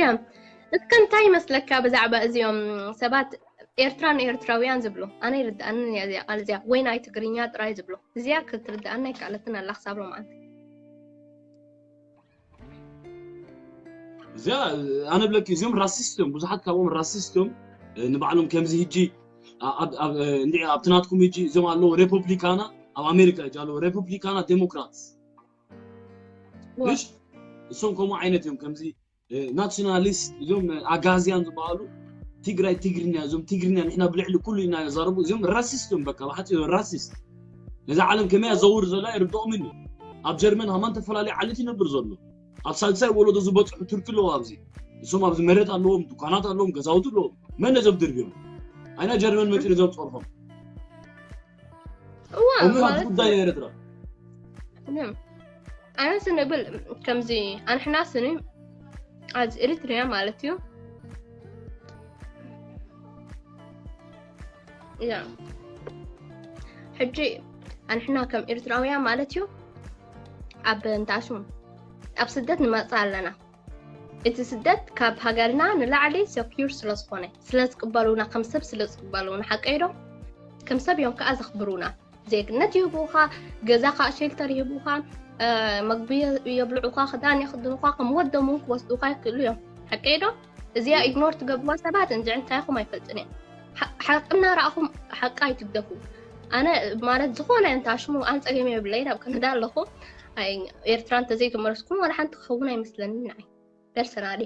ያ እስከ እንታይ ይመስለካ ብዛዕባ እዚኦም ሰባት ኤርትራ ንኤርትራውያን ዝብሉ? ኣነ ይርድኣንን እያ እዚኣ ቃል እዚኣ፣ ወይ ናይ ትግርኛ ጥራይ ዝብሉ? እዚኣ ክትርድኣና ኣይከኣለትን ኣላ ክሳብ ሎምዓንቲ። እዚኣ ኣነ ብለኪ እዚኦም ራሲስት እዮም። ብዙሓት ካብኦም ራሲስት እዮም። ንባዕሎም ከምዚ ህጂ እንዲ ኣብቲ ናትኩም ህጂ እዚኦም ኣለዉ ሬፖብሊካና ኣብ ኣሜሪካ ህጂ ኣለዉ ሬፖብሊካና ዴሞክራትስ ምሽ እሶም ከምኡ ዓይነት እዮም። ከምዚ ናሽናሊስት እዞም ኣጋዝያን ዝበሃሉ ትግራይ ትግርኛ እዞም ትግርኛ ንሕና ብልዕሊ ኩሉ ኢና ዘረቡ እዚኦም ራሲስት እዮም። በቃ ብሓፂ ራሲስት ነዛ ዓለም ከመይ ዘውር ዘላ ይርድኦም እዩ። ኣብ ጀርመን ሃማን ተፈላለዩ ዓለት ይነብር ዘሎ ኣብ ሳልሳይ ወለዶ ዝበፅሑ ቱርኪ ኣለዎ። ኣብዚ እሶም ኣብዚ መሬት ኣለዎም፣ ዱካናት ኣለዎም፣ ገዛውቲ ኣለዎም። መን ነዞም ድርብዮም ኣይና ጀርመን መፂኡ ነዞም ፀርሖም እዋ ከምኡ ማለት ጉዳይ ኤርትራ ኣነ ስንብል ከምዚ ኣንሕና ስኒ ኣዚ ኤሪትሪያ ማለት እዩ። ያ ሕጂ ኣንሕና ከም ኤርትራውያን ማለት እዩ ኣብ እንታሹ ኣብ ስደት ንመጽእ ኣለና። እቲ ስደት ካብ ሃገርና ንላዕሊ ሰኪር ስለ ዝኾነ ስለ ዝቅበሉና ከም ሰብ ስለ ዝቅበሉና ሓቀይ ዶ ከም ሰብ እዮም ከዓ ዘኽብሩና። ዜግነት ይህቡኻ፣ ገዛ ከዓ ሼልተር ይህቡኻ፣ መግቢ የብልዑኻ፣ ክዳን የኽድኑኻ፣ ከም ወዶም እውን ክወስዱኻ ይክእሉ እዮም። ሓቀይ ዶ? እዚኣ ኢግኖር ትገብርዋ ሰባት እንጂ እንታይ ኢኹም ኣይፈልጥን እዮም። ሓ- ሓቂ እናረኣኹም ሓቂ ኣይትግደፉ። ኣነ ማለት ዝኾነ እንተ ኣሽሙ ኣንፀገም የብለይ ናብ ካናዳ ኣለኹ። ኣይ ኤርትራ እንተዘይተመለስኩም ዋላ ሓንቲ ክኸውን ኣይመስለንን ንዓይ ፐርሰናሊ።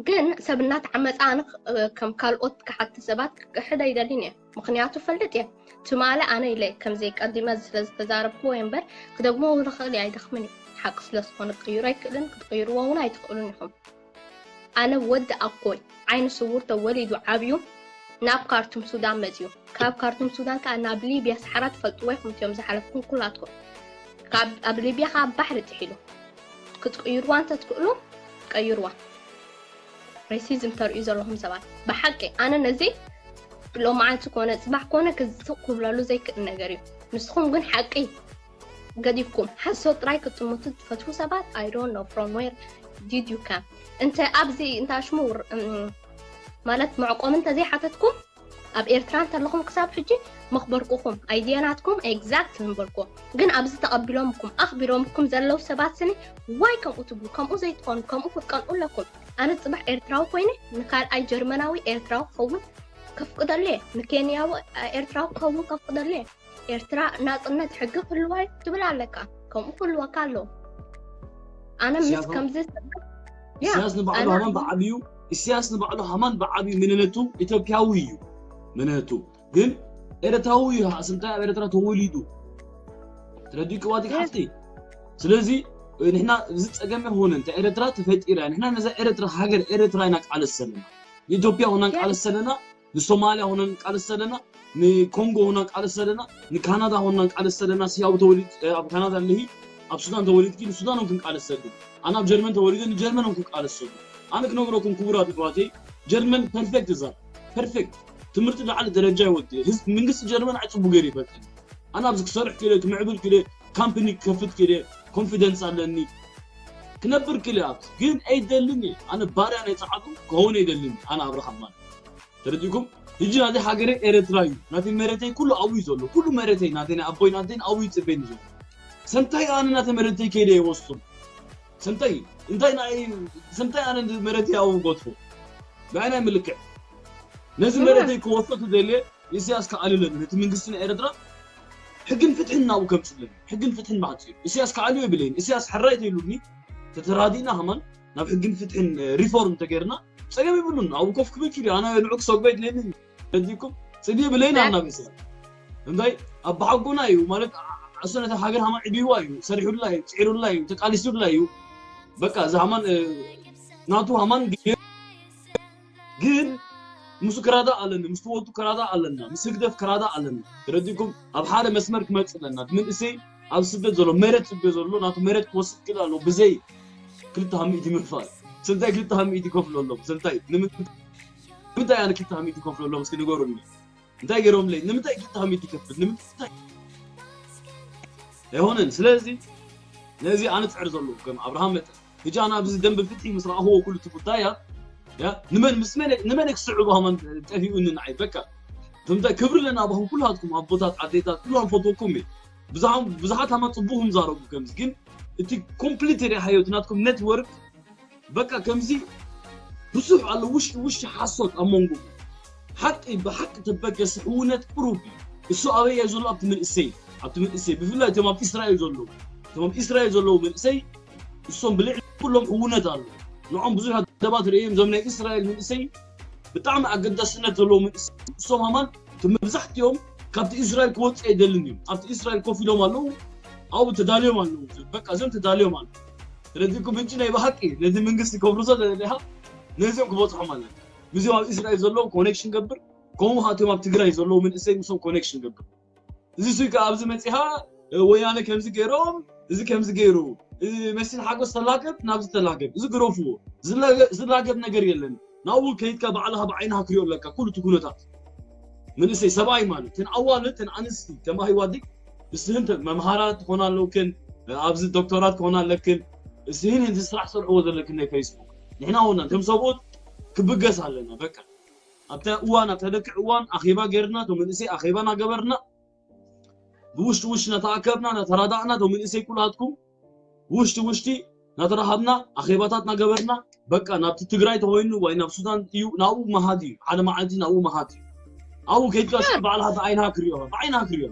ግን ሰብ እናተዓመፀ ኣነ ክ- ከም ካልኦት ክሓቲ ሰባት ክክሕድ ኣይደልን እየ። ምክንያቱ ፈልጥ እየ ትማሊ ኣነ ኢለ ከምዘይ ቀዲመ ስለ ዝተዛረብክዎ እየ እምበር ክደግሞ ዝኽእል እየ ኣይደኽምን እዩ። ሓቂ ስለ ዝኾነ ክቅይሮ ኣይክእልን ክትቅይርዎ እውን ኣይትኽእሉን ኢኹም። ኣነ ወዲ ኣኮይ ዓይኒ ስውር ተወሊዱ ዓብዩ ናብ ካርቱም ሱዳን መፅዩ ካብ ካርቱም ሱዳን ከዓ ናብ ሊብያ ሰሓራ ትፈልጥዎ ኢኹም እትዮም ዝሓለፍኩም ኩላትኩም ካብ ኣብ ሊብያ ከዓ ባሕሪ ጥሒሉ ክትቅይርዋ እንተትክእሉ ቀይርዋ። ሬሲዝም ተርእዩ ዘለኹም ሰባት ብሓቂ ኣነ ነዚ ሎማዓንቲ ኮነ ፅባሕ ኮነ ክዝስቕ ክብለሉ ዘይክእል ነገር እዩ። ንስኹም ግን ሓቂ ገዲፍኩም ሓሶት ጥራይ ክትጥምቱ ትፈትዉ ሰባት I don't know from where did you come እንተ ኣብዚ እንተ ኣሽሙር እም፣ ማለት መዕቆም እንተዘይሓተትኩም ኣብ ኤርትራ እንተለኹም ክሳብ ሕጂ መኽበርኩኹም ኣይድየናትኩም ኤግዛክት ምበልኩ ግን ኣብዚ ተቐቢሎምኩም ኣኽቢሮምኩም ዘለዉ ሰባት ስኒ ዋይ ከምኡ ትብሉ ከምኡ ዘይትኾኑ ከምኡ ክትቀንኡ ኣለኩም ኣነ ፅባሕ ኤርትራዊ ኮይነ ንካልኣይ ጀርመናዊ ኤርትራዊ ክኸውን ከፍቅደሉ እየ ንኬንያዊ ኤርትራዊ ክኸውን ከፍቅደሉ እየ ኤርትራ ናፅነት ሕጊ ክህልዋ እዩ ትብል ኣለካ ከምኡ ክህልወካ ኣለዎ ኣነ ምስ ሲያፋ- ከምዚ ኢሳያስ ንባዕሉ ኣነ- ሃማን ብዓብዩ ኢሳያስ ንባዕሉ ሃማን ብዓብዩ መንነቱ ኢትዮጵያዊ እዩ መንነቱ ግን ኤርትራዊ እዩ ስምታይ ኣብ ኤርትራ ተወሊዱ ትረዲኡ ክዋቲ ሓፍቲ ስለዚ ንሕና እዚ ፀገም ይሆነ እንተ ኤርትራ ተፈጢራ ንሕና ነዛ ኤርትራ ሃገር ኤርትራ ኢና ቃለስ ዘለና ንኢትዮጵያ ሆና ቃለስ ዘለና ንሶማልያ ሆና ቃለስ ዘለና ንኮንጎ ሆና ቃለስ ዘለና ንካናዳ ሆና ቃለስ ዘለና ሲያው ተወሊድ ኣብ ካናዳ ኣለሂ ኣብ ሱዳን ተወሊድኪ ንሱዳን ሆን ክንቃለስ ሰግድ ኣነ ኣብ ጀርመን ተወሊደ ንጀርመን ሆን ክንቃለስ ሰግድ ኣነ ክነግረኩም ክቡራት ኣሕዋተይ ጀርመን ፐርፌክት እዛ ፐርፌክት ትምህርቲ ላዕሊ ደረጃ ይወዲ ህዝብ መንግስቲ ጀርመን ኣይ ፅቡቅ ገይሩ ይፈልጥ ኣነ ኣብዚ ክሰርሕ ክኢለ ክምዕብል ክኢለ ካምፕኒ ክከፍት ክኢለ ኮንፊደንስ ኣለኒ ክነብር ክኢለ ኣብዚ ግን ኣይደልን እየ ኣነ ባርያ ናይ ፀዓዱ ክኸውን ኣይደልን ኣነ ኣብርሃም ማለት ተረዲኩም ህጂ ናተይ ሃገረይ ኤረትራ እዩ ናተይ መሬተይ ኩሉ ኣብኡ እዩ ዘሎ ኩሉ መሬተይ ናተይ ናይ ኣቦይ ናተይ ኣብኡ ይፅበኒ ዘሎ ሰምታይ ኣነ ናተይ መሬተይ ከይደ ይወስም ሰምታይ እንታይ ናይ ሰምታይ ኣነ መሬተይ ኣብኡ ገጥፎ ብዓይናይ ምልክዕ ነዚ መሬተይ ክወስዶ ተደልየ ኢሳያስ ክኣልለኒ ነቲ መንግስቲ ናይ ኤረትራ ሕግን ፍትሕን ናብኡ ከምፅለኒ ሕግን ፍትሕን ማዕፅዩ ኢሳያስ ክኣልዮ ይብለይን ኢሳያስ ሕራይ ተይሉኒ ተተራዲእና ከማን ናብ ሕግን ፍትሕን ሪፎርም ተገይርና ፀገም ይብሉን ኣብኡ ኮፍ ክብል ኪሉ ኣነ ንዑ ክሰጉ ኣይድለኒ ረዲኩም ፅድየ ብለይና ናብ ኢሳያስ እንታይ ኣባሓጎና እዩ ማለት እሱ ነታ ሃገር ሃማን ዕብይዋ እዩ ሰሪሑላ እዩ ፅዒሩላ እዩ ተቃሊሱላ እዩ በቃ እዚ ሃማን ናቱ ሃማን ግን ምስ ክራዳእ ኣለኒ ምስ ትወቱ ክራዳእ ኣለና ምስ ህግደፍ ክራዳእ ኣለና ተረዲኩም ኣብ ሓደ መስመር ክመፅእ ኣለና እቲ መንእሰይ ኣብ ስደት ዘሎ መሬት ፅበ ዘሎ ናቱ መሬት ክወስድ ክእል ኣሎ ብዘይ ክልተ ሃሚእቲ ምክፋል ስንታይ ክልተ ሃሚእቲ ይከፍሉ ኣለዉ ስንታይ ንምንታይ ኣነ ክልተ ሃሚእቲ ይከፍሉ ኣለዉ እስኪ ንገሩኒ እንታይ ገይሮምለይ ንምንታይ ክልተ ሃሚእቲ ይከፍል ንምንታይ ኣይሆነን ስለዚ ነዚ ኣነ ፅዕር ዘለዉ ከም ኣብርሃም መጠን ሕጂ ኣነ ኣብዚ ደንበ ፍትሒ ምስ ረኣኽዎ ኩሉ እቲ ጉዳያት ያ ንመን ምስ መን ንመን ክስዕቡ ሃማን ጠፊኡኒ ንዓይ በቃ። ፍምታ ክብሪ ለና ኣባኹም ኩላትኩም ኣቦታት ኣዴታት ኩሉ ኣንፈትወኩም እየ። ብዙሓት ሃማ ጽቡኹም ዛረቡ ከምዚ ግን እቲ ኮምፕሊት ሪሓዮ እቲ ናትኩም ኔትወርክ በቃ ከምዚ ብዙሕ ኣሎ ውሽጢ ውሽጢ ሓሶት ኣብ መንጎ ሓቂ ብሓቂ ተበገስ ሕውነት ቅሩብ እዩ። እሱ ኣበይ እዩ ዘሎ ኣብቲ መንእሰይ ኣብቲ መንእሰይ ብፍላይ እቶም ኣብ እስራኤል ዘለዉ እቶም ኣብ እስራኤል ዘለዉ መንእሰይ እሶም ብልዕሊ ኩሎም ሕውነት ኣሎ። ንዖም ብዙሕ ደባት ርእዮም እዞም ናይ እስራኤል መንእሰይ ብጣዕሚ ኣገዳስነት ዘለዎ መንእሰይ እሶም ሃማን እቲ መብዛሕትኦም ካብቲ እስራኤል ክወፅእ ኣይደልን እዮም ኣብቲ እስራኤል ኮፍ ኢሎም ኣለዉ ኣብኡ ተዳልዮም ኣለዉ በቃ እዞም ተዳልዮም ኣለዉ ስለዚኩም ሕጂ ናይ ብሓቂ ነዚ መንግስቲ ከፍርሶ ተደሊኻ ነዚኦም ክበፅሖም ኣለና ምስዚኦም ኣብ እስራኤል ዘለዉ ኮኔክሽን ገብር ከምኡ ከዓ እቶም ኣብ ትግራይ ዘለዉ መንእሰይ ምስኦም ኮኔክሽን ገብር እዚ ሱይ ከዓ ኣብዚ መፂኻ ወያነ ከምዚ ገይሮም እዚ ከምዚ ገይሩ መሲል ሓጎስ ተላገብ ናብዚ ተላገብ እዚ ግረፍዎ ዝላገብ ነገር የለን ናብኡ ከይድካ ባዕልኻ ብዓይንኻ ክሪኦ ኣለካ ኩሉ እቲ ኩነታት መንእሰይ ሰብኣይ ማለት ተን ኣዋልድ ተን ኣንስቲ ከም ኣይዋዲ እስህን መምሃራት ክኾና ኣለውክን ኣብዚ ዶክተራት ክኾና ኣለክን እስህን ህንቲ ስራሕ ሰርሕዎ ዘለክን ናይ ፌስቡክ ንሕና ወና ከም ሰብኡት ክብገስ ኣለና በቃ ኣብታ እዋን ኣብታ ደቂ እዋን ኣኼባ ገርና ቶ መንእሰይ ኣኼባ ናገበርና ብውሽጢ ውሽጢ ናተኣከብና ናተራዳእና ቶ መንእሰይ ኩላትኩም ውሽጢ ውሽጢ ናተራሃብና ኣኼባታት ናገበርና በቃ ናብቲ ትግራይ ተኮይኑ ወይ ናብ ሱዳን እዩ ናብኡ መሃድ እዩ ሓደ መዓልቲ ናብኡ መሃድ እዩ ኣብኡ ከይድካ ባዕልካ ብዓይንካ ክሪኦ ብዓይንካ ክሪኦ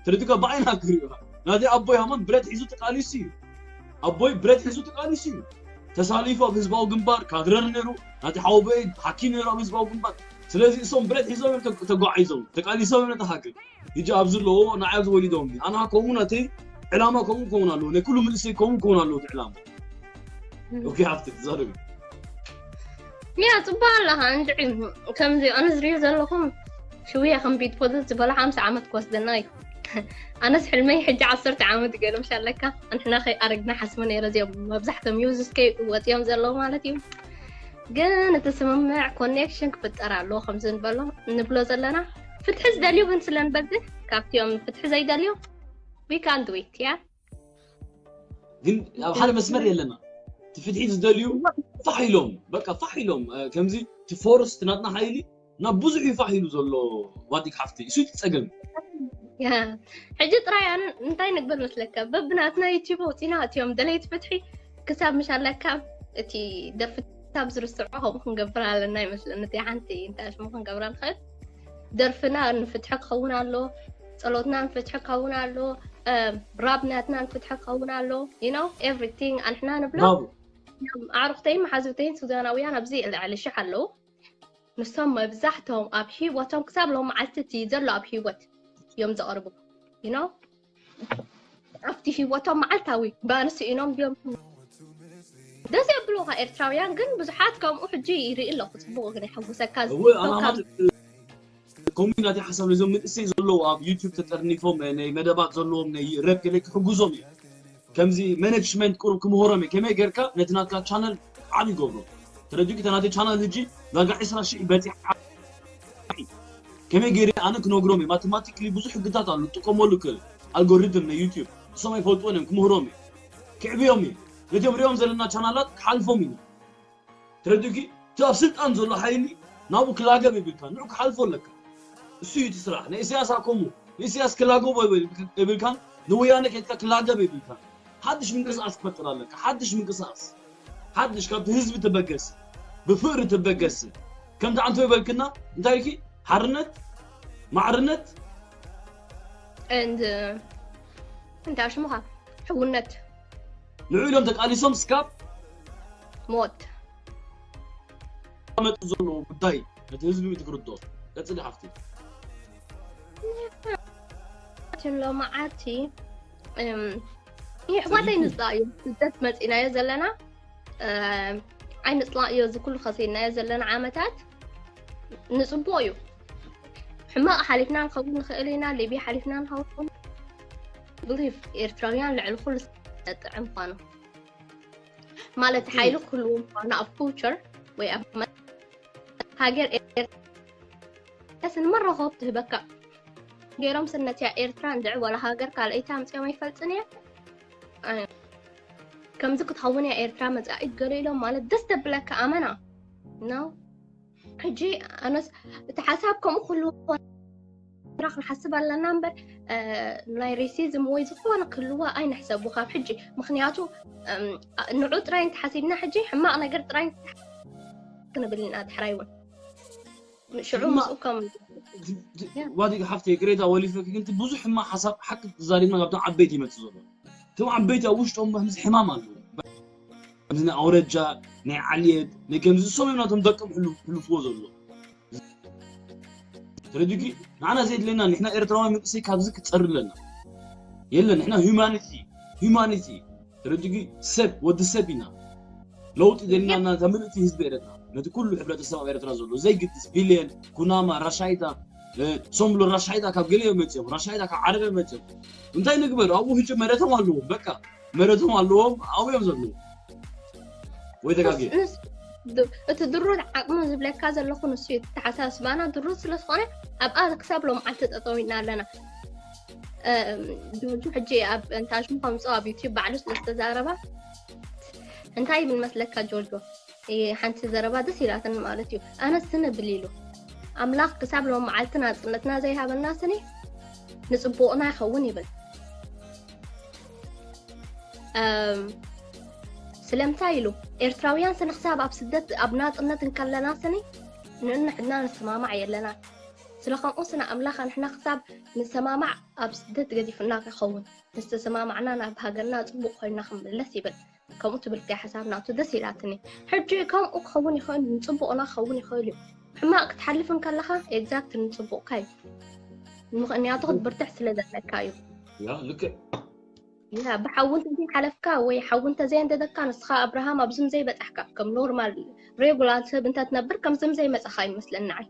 ተረዲካ ብዓይንካ ክሪኦ ናዚ ኣቦይ ሃማን ብረት ሒዙ ተቃሊሱ እዩ ኣቦይ ብረት ሒዙ ተቃሊሱ እዩ ተሳሊፉ ኣብ ህዝባዊ ግንባር ካድረር ነይሩ ናቲ ሓወቦይ ሓኪም ነይሩ ኣብ ህዝባዊ ግንባር ስለዚ እሶም ብረት ሒዞም እዮም ተጓዒዞም ተቃሊሶም እዮም ነቲ ሃገር ሕጂ ኣብዚ ኣለዎ ንዓይ ኣብዚ ወሊዶም ኣና ከምኡ ናተይ ዕላማ ከምኡ ክኸውን ኣለዎ ናይ ኩሉ መንእሰይ ከምኡ ክኸውን ኣለዎ እቲ ዕላማ ኦኬ ሃብቲ ትዛረቢ ያ ፅቡቅ ኣለኻ እንድዒ ከምዚ ኣነ ዝሪኦ ዘለኹም ሽውያ ከም ቢት ፖዘት ዝበላ ሓምሳ ዓመት ክወስደና እዩ ኣነስ ሕልመይ ሕጂ ዓሰርተ ዓመት ገለ ምሽ ኣለካ ኣንሕና ከይ ኣረግና ሓስበ ነይረ እዚኦም መብዛሕቶም ዩዝስ ከይ ወፂኦም ዘለዉ ማለት እዩ ግን እቲ ስምምዕ ኮኔክሽን ክፍጠር ኣለዎ ከምዚ ንበሎ ንብሎ ዘለና ፍትሒ ዝደልዩ ግን ስለንበዝሕ ካብቲኦም ፍትሒ ዘይደልዩ we can do it ያ ግን ኣብ ሓደ መስመር የለና እቲ ፍትሒ ዝደልዩ ፋሕ ኢሎም በቃ ፋሕ ኢሎም ከምዚ እቲ ፎርስ ናትና ሓይሊ ናብ ብዙሕ ይፋሕ ኢሉ ዘሎ ዋዲግ ሓፍቲ እሱ እቲ ፀገም ሕጂ ጥራይ ኣነ እንታይ ንግበር መስለካ በብናትና ዩቲዩብ ኣውፂና እቲኦም ደለይቲ ፍትሒ ክሳብ ምሽ ኣለካ እቲ ደርፊ ክሳብ ዝርስዖ ከምኡ ክንገብር ኣለና ይመስለኒ እቲ ሓንቲ እንታይ ሽሙ ክንገብራ ንኽእል ደርፍና ንፍትሒ ክኸውን ኣሎ ጸሎትና ንፍትሒ ክኸውን ኣሎ ራብ ናትና ንፍትሒ ክኸውን ኣሎ you know everything ኣንሕና ንብሎ ኣዕሩኽተይን መሓዙተይን ሱዳናውያን ኣብዚ ልዕሊ ሽሕ ኣለዉ ንሶም መብዛሕቶም ኣብ ህይወቶም ክሳብ ሎም መዓልቲ እቲ ዘሎ ኣብ ህይወት እዮም ዘቕርቡ you know ኣብቲ ህይወቶም መዓልታዊ ባንስ ኢኖም ድዮም ደስ የብሉኻ ኤርትራውያን ግን ብዙሓት ከምኡ ሕጂ ይርኢ ኣለኹ ፅቡቅ ግን የሐጉሰካ ከምኡ ናተይ ሓሳብ ነዞም መንእሰይ ዘለዉ ኣብ ዩቱብ ተጠርኒፎም ናይ መደባት ዘለዎም ናይ ረብ ገለ ክሕግዞም እዩ ከምዚ ማኔጅመንት ቁሩብ ክምህሮም እዩ ከመይ ጌርካ ነቲ ናትካ ቻነል ዓብ ይገብሮ ተረዲኡ እታ ናተይ ቻነል ህጂ ዳርጋ ዕስራ ሽሕ በፂሓ ከመይ ገይረ ኣነ ክነግሮም እየ ማቴማቲክሊ ብዙሕ ሕግታት ኣሎ ጥቀመሉ ክእል ኣልጎሪትም ናይ ዩቲብ እሶም ኣይፈልጥዎን እዮም ክምህሮም እየ ክዕብዮም እየ ነቶም ሪኦም ዘለና ቻናላት ክሓልፎም ኢና ተረዲኡኪ እቲ ኣብ ስልጣን ዘሎ ሓይሊ ናብኡ ክላገብ የብልካ ንዑ ክሓልፎ ኣለካ እሱ እዩ እቲ ስራሕ ናይ ኢሳያስ ኣከሙ ንኢሳያስ ክላገቦ የብልካን ንወያነ ከድካ ክላገብ የብልካን ሓድሽ ምንቅስቃስ ክፈጥር ኣለካ ሓድሽ ምንቅስቃስ ሓድሽ ካብቲ ህዝቢ ትበገስ ብፍቅሪ ትበገስ ከምቲ ኣንተ ይበልክና እንታይ ኢልኪ ሓርነት ማዕርነት and እንታይ ሽሙኻ ሕውነት ንዑ ኢሎም ተቃሊሶም ስካብ ሞት መጡ ዘለዎ ጉዳይ ነቲ ህዝቢ ትክርዶ ቀፅሊ ሓፍቲ ሎማዓቲ ይሕዋተይ ንፅላእዮ ስደት መፂናዮ ዘለና ኣይንፅላእዮ እዚ ኩሉ ከሰይናዮ ዘለና ዓመታት ንፅቡቅ እዩ ሕማቅ ሓሊፍና ንኸውን ንኽእል ኢና ሊብያ ሓሊፍና ንኸውን ብሊቭ ኤርትራውያን ልዕሊ ኩሉ ጥዕም ምኳኑ ማለት ሓይሊ ክህልዎ ምኳኑ ኣብ ፉቸር ወይ ኣብ ሃገር ኤርትራ ስንመረኸብ ትህበካ ገይሮም ስነትያ ኤርትራ እንድዒ ወላ ሃገር ካልኣይቲ ኣምፅኦም ኣይፈልጥን እየ ከምዚ ክትኸውን እያ ኤርትራ መጻኢት ገለ ኢሎም ማለት ደስ ተብለካ ኣመና ነው። ሕጂ ኣነስ እቲ ሓሳብ ከምኡ ክህልዎ ክንሓስብ ኣለና እምበር ናይ ሬሲዝም ወይ ዝኾነ ክህልዎ ኣይንሕሰቡ ካብ ሕጂ። ምክንያቱ ንዑ ጥራይ እንተሓሲብና ሕጂ ሕማቕ ነገር ጥራይ ክንብል ኢና ድሕራይ እውን ሽዑ ምስኡ ከም ዋዲ ሓፍተይ ግሬታ ወሊፈኪ ግን ብዙሕ ሕማቕ ሓሳብ ሓቂ ተዛሪብና ካብቶም ዓበይቲ ይመፅእ ዘሎ እቶም ዓበይቲ ኣብ ውሽጦም ከምዚ ሕማም ኣለዎ ከምዚ ናይ ኣውረጃ ናይ ዓልየት ናይ ከምዚ ዝሰብ እዮም ናቶም ደቅም ሕልፍዎ ዘሎ ተረዲኪ ንዓና ዘየድለና ንሕና ኤርትራውያን ምንቅስይ ካብዚ ክፀሪ ኣለና የለ ንሕና ሂማኒቲ ሂማኒቲ ተረዲኪ ሰብ ወዲ ሰብ ኢና ለውጢ ደልና ተምልእቲ ህዝቢ ኤረትና ነቲ ኩሉ ሕብረተሰብ ኣብ ኤረትና ዘሎ ዘይግድስ ቢልየን ኩናማ ራሻይታ ሶምሎ ራሻይታ ካብ ገሊዮ መፅኦም ራሻይታ ካብ ዓረበ መፅኦም እንታይ ንግበር ኣብኡ ህጂ መረቶም ኣለዎም በቃ መረቶም ኣለዎም ኣብኡ እዮም ዘለዉ ወይ ተጋጊ እቲ ድሩት ዓቕሚ ዝብለካ ዘለኹ ንሱ እዩ ተሓሳስባና ድሩት ስለዝኾነ ኣብኣ ክሳብ ሎም ዓልቲ ጠጠው ኢና ኣለና ጆርጆ ሕጂ ኣብ እንታሽሙ ከምፅኦ ኣብ ዩቲብ ባዕሉ ስለዝተዛረባ እንታይ ይብል መስለካ ጆርጆ ሓንቲ ዘረባ ደስ ኢላትን ማለት እዩ ኣነስ ዝንብል ኢሉ ኣምላኽ ክሳብ ሎም መዓልቲ ናፅነትና ዘይሃበና ስኒ ንፅቡቕና ይኸውን ይብል ስለምንታይ ኢሉ ኤርትራውያን ስነ ክሳብ ኣብ ስደት ኣብ ናፅነት እንከለና ስኒ ንንሕና ንሰማማዕ የለና ስለ ከምኡ ስነ ኣምላኽ ንሕና ክሳብ ንሰማማዕ ኣብ ስደት ገዲፉና ክኸውን ንዝተሰማማዕና ናብ ሃገርና ፅቡቅ ኮይና ክንምለስ ይብል ከምኡ ትብል እያ ሓሳብ ናቱ ደስ ኢላትኒ ሕጂ ከምኡ ክኸውን ይኽእል ንፅቡቅና ክኸውን ይኽእል እዩ ሕማቅ ክትሓልፍ እንከለካ exactly ንፅቡቅካ እዩ ምኽንያቱ ክትብርትዕ ስለ ዘለካ እዩ ያ ልክዕ ያ ብሓዊ እንተዘይሓለፍካ ወይ ሓዊ እንተዘየንደደካ ንስኻ ኣብርሃም ኣብዝም ዘይበፃሕካ ከም ኖርማል ሬጉላር ሰብ እንተትነብር ከምዝም ዘይመፀኻ ይመስለኒ ንዓይ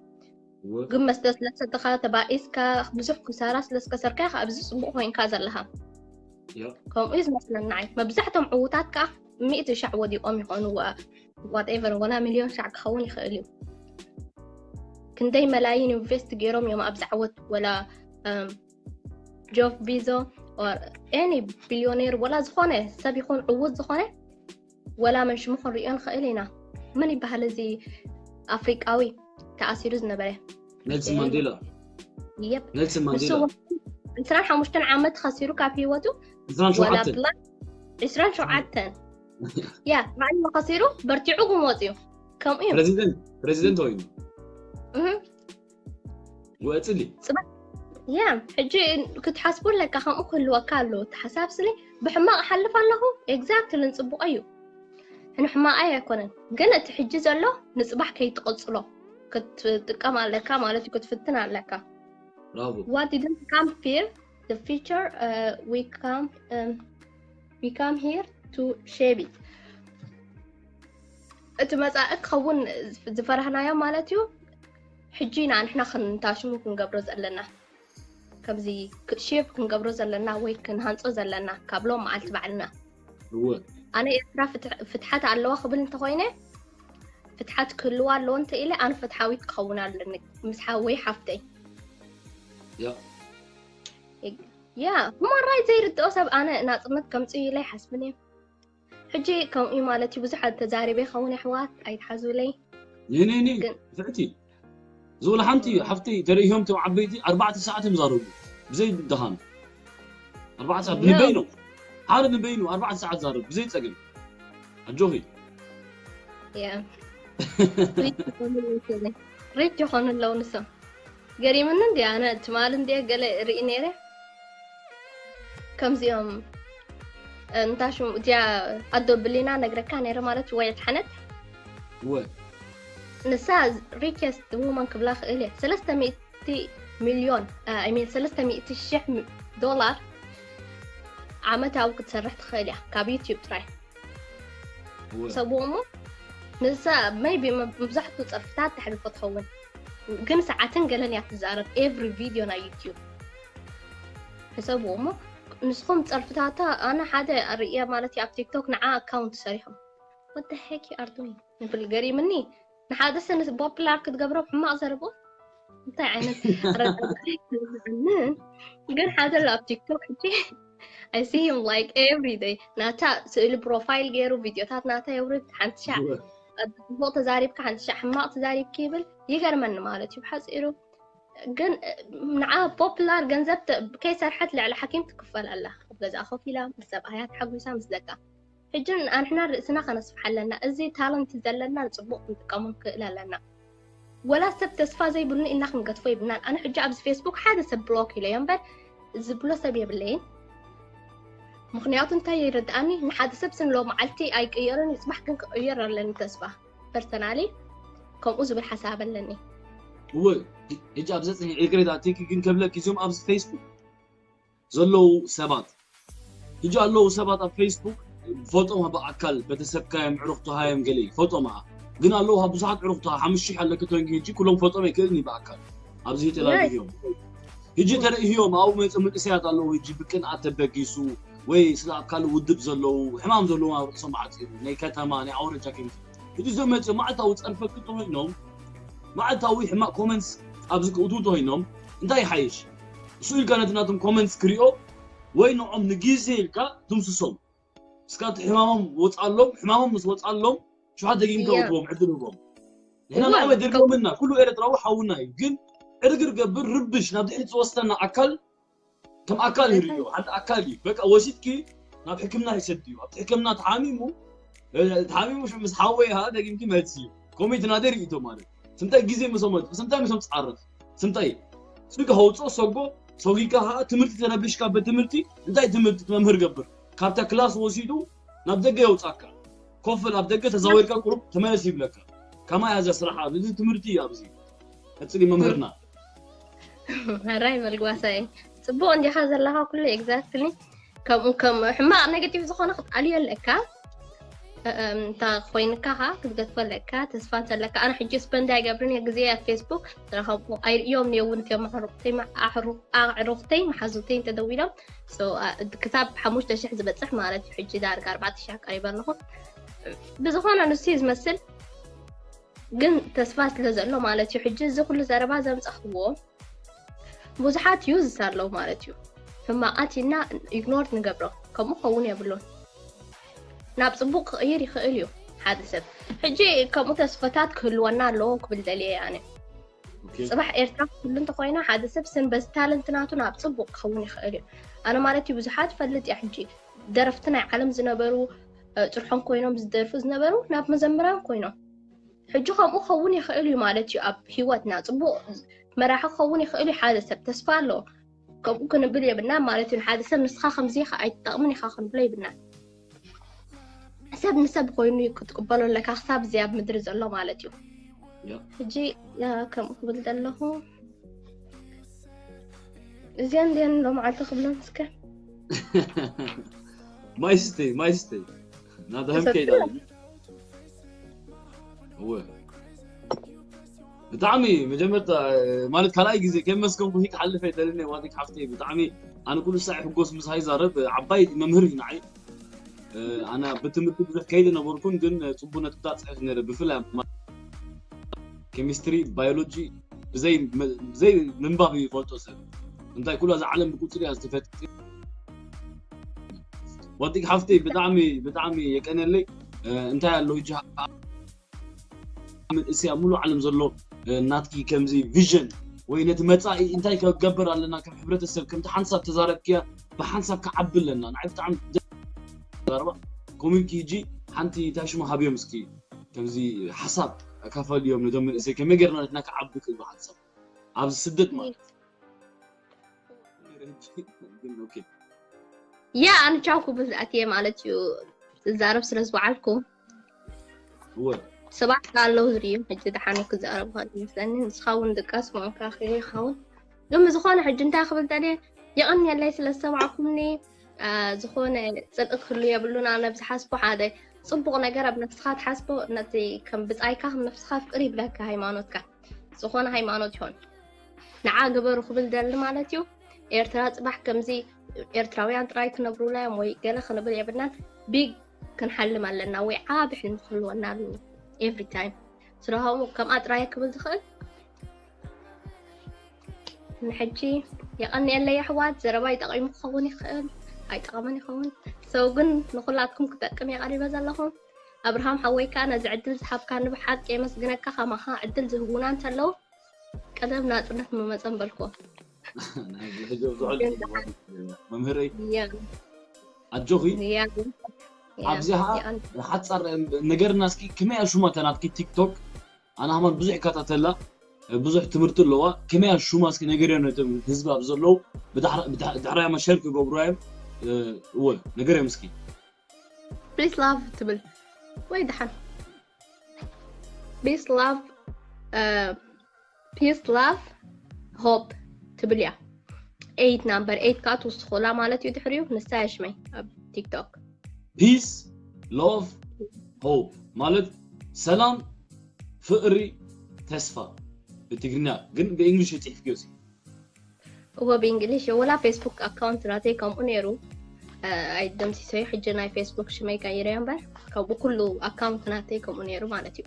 ግን መስተ ስለዝሰተኻ ተባኢስካ ብዙሕ ክሳራ ስለዝከሰርካ ኢኻ ኣብዚ ፅቡቅ ኮይንካ ዘለኻ ከምኡ እዩ ዝመስለኒ ንዓይ መብዛሕቶም ዕዉታት ከዓ ሚእቲ ሻዕ ወዲቆም ይኾኑ whatever ወላ ሚልዮን ሻዕ ክኸውን ይኽእል እዩ ክንደይ መላይን ኢንቨስት ገይሮም እዮም ኣብዚ ዓወት ወላ ጆፍ ቢዞ any ቢልዮኔር ወላ ዝኾነ ሰብ ይኹን ዕዉት ዝኾነ ወላ መን ሽሙ ክንሪኦ ንኽእል ኢና መን ይበሃል እዚ ኣፍሪቃዊ ተኣሲሩ ዝነበረ ኔልሰን ማንዴላ የብ ኔልሰን ማንዴላ ዕስራን ሓሙሽተን ዓመት ከሲሩ ካብ ህይወቱ ዕስራን ወላ ሸውዓተን ብላ ዕስራን ሸውዓተን ያ ባዕሉ ከሲሩ በርቲዑ ግን ወፅዩ ከምኡ እዩ ፕሬዚደንት ፕሬዚደንት ኮይኑ እህ ወፅሊ ያ ሕጂ ክትሓስቡ ኣለካ ከምኡ ክህልወካ ኣለዎ እቲ ሓሳብ ስኒ ብሕማቕ ሓልፍ ኣለኹ ኤግዛክትሊ ንፅቡቕ እዩ ንሕማቕ ኣይኮነን ግን እቲ ሕጂ ዘሎ ንፅባሕ ከይትቕፅሎ ክትጥቀም ኣለካ ማለት እዩ ክትፍትን ኣለካ ብራቮ What didn't come fear the future uh, we come um, we come here to shape it እቲ መፃኢ ክኸውን ዝፈራህናዮ ማለት እዩ ሕጂ ኢና ንሕና ክንታሽሙ ክንገብሮ ዘለና ከምዚ ሼፕ ክንገብሮ ዘለና ወይ ክንሃንፆ ዘለና ካብ ሎም መዓልቲ ባዕልና እወ ኣነ ኤርትራ ፍትሕ- ፍትሓት ኣለዋ ክብል እንተኮይነ ፍትሓት ክህልዋ ኣለዎ እንተ ኢለ ኣነ ፍትሓዊት ክኸውን ኣለኒ ምስ ሓወይ ሓፍተይ ያ ያ ሁማን ራይት ዘይርድኦ ሰብ ኣነ ናፅነት ከምፅእ ኢለ ይሓስብን እየ ሕጂ ከምኡ ማለት እዩ ብዙሓት ተዛሪበ ይኸውን ኣሕዋት ኣይትሓዙለይ ኔኔኔ ግን- ፍዕቲ ዝብለ ሓንቲ ሓፍተይ ተርእዮም ቶም ዓበይቲ ኣርባዕተ ሰዓት እዮም ዛረቡ ብዘይ ድኻም ኣርባዕተ ሰዓት ንበይኑ ሓደ ንበይኑ ኣርባዕተ ሰዓት ዛረቡ ብዘይ ፀገም ኣጆኺ ያ ሪች ይኾኑ ኣለዉ ንሶም ገሪምኒ እንዲ ኣነ ትማል እንዲ ገለ ርኢ ነይረ ከምዚኦም እንታይ ሽሙ እዚኣ ኣዶ ብሊና ነግረካ ነይረ ማለት ወይ ኣትሓነት እወ ንሳ ሪቸስት ውመን ክብላ ክእል እየ ሰለስተ ሚእቲ ሚልዮን ሚን ሰለስተ ሚእቲ ሽሕ ዶላር ዓመታዊ ክትሰርሕ ትኽእል እያ ካብ ዩትዩብ ጥራይ እወ ሰብዎ እሞ ንሳ maybe መብዛሕትኡ ፀርፍታት ተሕልፎ ትኸውን ግን ሰዓትን ገለን እያ ትዛረብ every video ናይ ዩትዩብ ሕሰብዎ እሞ ንስኹም ፀርፍታታ ኣነ ሓደ ርእየ ማለት እዩ ኣብ ቲክቶክ ንዓ ኣካውንት ሰሪሖም what the heck you are doing ንብል ገሪምኒ ንሓደ ሰ ፖፕላር ክትገብሮ ሕማቕ ዘረብኡ እንታይ ዓይነት ረዳእን ግን ሓደ ኣሎ ኣብ ቲክቶክ ሕጂ I see him like every day. ናታ ስእሊ ፕሮፋይል ገይሩ ቪድዮታት ናታ የውርድ። ሓንቲ ሻዕ ጽቡቕ ተዛሪብካ፣ ሓንቲ ሻዕ ሕማቕ ተዛሪብካ ይብል። ይገርመኒ ማለት እዩ ብሓፂሩ። ግን ንዓ ፖፕላር ገንዘብ ከይሰርሐት ልዕሊ ሓኪም ትክፈል ኣላ። ኣብ ገዛኣ ኮፍ ኢላ ምስ ሰብኣያ ተሓጒሳ ምስ ደቃ። ሕጂ ኣንሕና ርእስና ከነስፍሓ ኣለና። እዚ ታለንት ዘለና ንፅቡቕ ክንጥቀሙ ንክእል ኣለና። ወላ ሰብ ተስፋ ዘይብሉ ኢና ክንገድፎ ይብልናን። ኣነ ሕጂ ኣብዚ ፌስቡክ ሓደ ሰብ ብሎክ ኢለዮ እምበር ዝብሎ ሰብ የብለይን። ምክንያቱ እንታይ ይርድኣኒ፣ ንሓደ ሰብ ስንሎ መዓልቲ ኣይቅየርን እዩ፣ ፅባሕ ግን ክቅየር ኣለኒ ተስፋ። ፐርሰናሊ ከምኡ ዝብል ሓሳብ ኣለኒ። እወ ሕጂ ኣብዚ ጽኒሕ ይቅሬታ ቲኪ ግን ከብለክ እዚኦም ኣብዚ ፌስቡክ ዘለዉ ሰባት ሕጂ ኣለዉ ሰባት ኣብ ፌስቡክ ፎቶም ብኣካል ቤተሰብካዮም ዕሩኽትሃዮም ገለ ፎቶም ኣሃ ግን ኣለዉ ብዙሓት ዕሩኽትሃ ሓሙሽተ ሺሕ ኣለክ ተንኪ ሕጂ ኩሎም ፎቶም ኣይክእልን እዩ ብኣካል ኣብዚ ተላልዮም ሕጂ ተርእዮም ኣብኡ መጽ መንእሰያት ኣለዉ ሕጂ ብቅንኣት ተበጊሱ ወይ ስለ ኣብ ካልእ ውድብ ዘለዉ ሕማም ዘለዎም ኣብ ርእሶም ዓፂሩ ናይ ከተማ ናይ ኣውረጃ ከይምስ ሕጂ እዞም መፅኦም መዓልታዊ ፀርፈ ክጥሩ ኢኖም መዓልታዊ ሕማቅ ኮመንትስ ኣብዚ ክእትዉ ተኮይኖም እንታይ ይሓይሽ እሱ ኢልካ ነቲ ናቶም ኮመንትስ ክሪኦ ወይ ንዖም ንግዜ ኢልካ ትምስሶም እስካ እቲ ሕማሞም ወፃሎም ሕማሞም ምስ ወፃሎም ሽሓት ደጊምካ ውትዎም ዕድል ህቦም ንሕና ንዓመ ድርጎምና ኩሉ ኤርትራዊ ሓውና እዩ ግን ዕርግር ገብር ርብሽ ናብ ድሕሪት ዝወስደና ኣካል ከም ኣካል ይርእዮ ሓደ ኣካል እዩ በቃ ወሲድኪ ናብ ሕክምና ይሰድ እዩ ኣብቲ ሕክምና ተሓሚሙ ተሓሚሙ ምስ ሓወይ ካ ደጊምኪ መልሲ እዩ ኮሜት ናደ ርእቶ ማለት ስንታይ ግዜ ምሶም መጥፍ ስንታይ ምሶም ትፃረፍ ስንታይ ስጋ ከውፅኦ ሰጎ ሰጊካ ከዓ ትምህርቲ ተረብሽካ በትምህርቲ እንታይ ትምህርቲ መምህር ገብር ካብታ ክላስ ወሲዱ ናብ ደገ የውፃካ ኮፍል ኣብ ደገ ተዛዊርካ ቁሩብ ተመለስ ይብለካ ከማይ ኣዛ ስራሓ እዚ ትምህርቲ እዩ ኣብዚ ቀፅሊ መምህርና ራይ በልጓሳይ ፅቡቅ እንዲኻ ዘለኻ ኩሉ ኤግዛክትሊ ከምኡ ከም ሕማቅ ኔጌቲቭ ዝኾነ ክትኣልዮ ኣለካ እንታ ኮይንካ ካ ክትገድፎ ኣለካ ተስፋ እንተለካ ኣነ ሕጂ ስፐንድ ኣይገብርን እየ ግዜ ኣብ ፌስቡክ ረኸብኩ ኣይርእዮም ነየውን እትዮም ኣዕሩኽተይ መሓዙተይ እንተደዊሎም ክሳብ ሓሙሽተ ሽሕ ዝበፅሕ ማለት እዩ ሕጂ ዳርጋ ኣርባዕተ ሽሕ ቀሪበ ኣለኹ ብዝኾነ ንሱ እዩ ዝመስል ግን ተስፋ ስለ ዘሎ ማለት እዩ ሕጂ እዚ ኩሉ ዘረባ ዘምፀኽዎ ብዙሓት ዩዝስ ኣለዉ ማለት እዩ ሕማቃት ኢልና ኢግኖር ንገብሮ ከምኡ ክኸውን የብሉን ናብ ፅቡቅ ክቅይር ይኽእል እዩ ሓደ ሰብ ሕጂ ከምኡ ተስፈታት ክህልወና ኣለዎ ክብል ደልየ ኣነ ፅባሕ ኤርትራ ክትህሉ እንተኮይና ሓደ ሰብ ስን በዚ ታለንት ናቱ ናብ ፅቡቅ ክኸውን ይኽእል እዩ ኣነ ማለት እዩ ብዙሓት ፈልጥ እያ ሕጂ ደረፍቲ ናይ ዓለም ዝነበሩ ፅርሖም ኮይኖም ዝደርፉ ዝነበሩ ናብ መዘምራን ኮይኖም ሕጂ ከምኡ ክኸውን ይኽእል እዩ ማለት እዩ ኣብ ሂወትና ፅቡቅ መራሒ ክኸውን ይኽእል እዩ ሓደ ሰብ ተስፋ ኣሎ ከምኡ ክንብል የብልና ማለት እዩ ሓደ ሰብ ንስኻ ከምዚ ኢኻ ኣይትጠቕምን ኢኻ ክንብሎ የብልና ሰብ ንሰብ ኮይኑ እዩ ክትቅበሎ ኣለካ ክሳብ እዚ ኣብ ምድሪ ዘሎ ማለት እዩ ሕጂ ከምኡ ክብል ዘለኹ እዚኣን ዚኣን ሎመዓልቲ ክብለን እስከ ማይስተይ ማይስተይ ናተህም ከይዳ እወ ብጣዕሚ መጀመርታ ማለት ካልኣይ ግዜ ከም መስከምኩ ሂክ ሓልፈ ይደልኒ ዋቲክ ሓፍተይ ብጣዕሚ ኣነ ኩሉ ሳዕ ሕጎስ ምሳይ ዛረብ ዓባይ መምህር እዩ ንዓይ ኣነ ብትምህርቲ ብዙሕ ከይደ ነበርኩን ግን ፅቡቅ ነጥብታት ፅሕፍ ነረ ብፍላይ ኬሚስትሪ ባዮሎጂ ብዘይ ምንባብ ይፈልጦ ሰብ እንታይ ኩላ እዛ ዓለም ብቁፅሪ እያ ዝተፈጥ ወዲግ ሓፍተይ ብጣዕሚ ብጣዕሚ የቀነለይ እንታይ ኣሎ ሕጂ መንእሰያ ሙሉ ዓለም ዘሎ ናትኪ ከምዚ ቪዥን ወይ ነቲ መፃኢ እንታይ ክገብር ኣለና ከም ሕብረተሰብ ከምቲ ሓንሳብ ተዛረብክያ ብሓንሳብ ክዓቢ ኣለና ንዓይ ብጣዕሚ ተዛረባ ኮሚንኪ ሕጂ ሓንቲ እንታይ ሽሙ ሃብዮም እስኪ ከምዚ ሓሳብ ኣካፈልዮም ነቶም መንእሰይ ከመይ ገርና ነትና ክዓቢ ክእሉ ሓንሳብ ኣብዚ ስደት ማለት ያ ኣነ ቻው ክብል ዝኣትየ ማለት እዩ ዝዛረብ ስለ ዝወዓልኩ ሰባት ኣለዉ ዝርእዮም ሕጂ ደሓን ክዛረቡ ከ ይመስለኒ ንስኻ እውን ድቃስ ምእንካ ክእል ይኸውን ግን ብዝኾነ ሕጂ እንታይ ክብል ደልየ የቐንየለይ ስለ ዝተባዕኩምኒ ዝኾነ ፅልኢ ክህሉ የብሉን ኣነ ብዝሓስቦ ሓደ ፅቡቕ ነገር ኣብ ነፍስኻ ትሓስቦ ነቲ ከም ብፃይካ ከም ነፍስኻ ፍቅር ይብለካ ሃይማኖትካ ዝኾነ ሃይማኖት ይሆን ንዓ ግበሩ ክብል ደሊ ማለት እዩ ኤርትራ ፅባሕ ከምዚ ኤርትራውያን ጥራይ ክነብሩላ እዮም ወይ ገለ ክንብል የብልናን ቢግ ክንሓልም ኣለና ወይ ዓቢ ሕልሚ ክህልወና ኣለዎ every time ስለሆሙ ከምኣ ጥራይ ክብል ዝኽእል ንሕጂ የቐንየለይ ኣሕዋት ዘረባይ ጠቒሙ ክኸውን ይኽእል ኣይጠቐመን ይኸውን። ሰው ግን ንኹላትኩም ክጠቅም እየ ቀሪበ ዘለኹ። ኣብርሃም ሓወይ ከዓ ነዚ ዕድል ዝሃብካኒ ብሓቂ የመስግነካ። ከማኻ ዕድል ዝህቡና እንተለዉ ቀደም ናፅነት ምመፀን በልኮ። መምህረይ ኣጆኺ። ኣብዚኣ ሓፃር ነገርና እስኪ ከመይ ኣሹማ ተናትኪ ቲክቶክ ኣናህማን ብዙሕ ይከታተላ ብዙሕ ትምህርቲ ኣለዋ። ከመይ ኣሹማ እስኪ ነገርዮ ነቶም ህዝቢ ኣብ ዘለዉ ድሕራያ መሸር ክገብሩ እዮም። እወ ነገርዮም እስኪ። ፕሊስ ላቭ ትብል ወይ ድሓን ፒስ ላቭ ፒስ ላቭ ሆፕ ትብል እያ። ኤይት ናምበር ኤይት ከዓ ትውስኹላ ማለት እዩ። ድሕሪኡ ንሳ እያ ሽመይ ኣብ ቲክቶክ። ፒስ ሎቭ ሆፕ ማለት ሰላም፣ ፍቕሪ፣ ተስፋ ብትግርኛ ግን ብእንግሊሽ የፅሒፍክዮ ሲ እወ ብእንግሊሽ ወላ ፌስቡክ ኣካውንት ናተይ ከምኡ ነይሩ። ኣይደምሲሰዮ ሕጂ ናይ ፌስቡክ ሽመይ ቀይረዮ እምበር ከምኡ ኩሉ ኣካውንት ናተይ ከምኡ ነይሩ ማለት እዩ።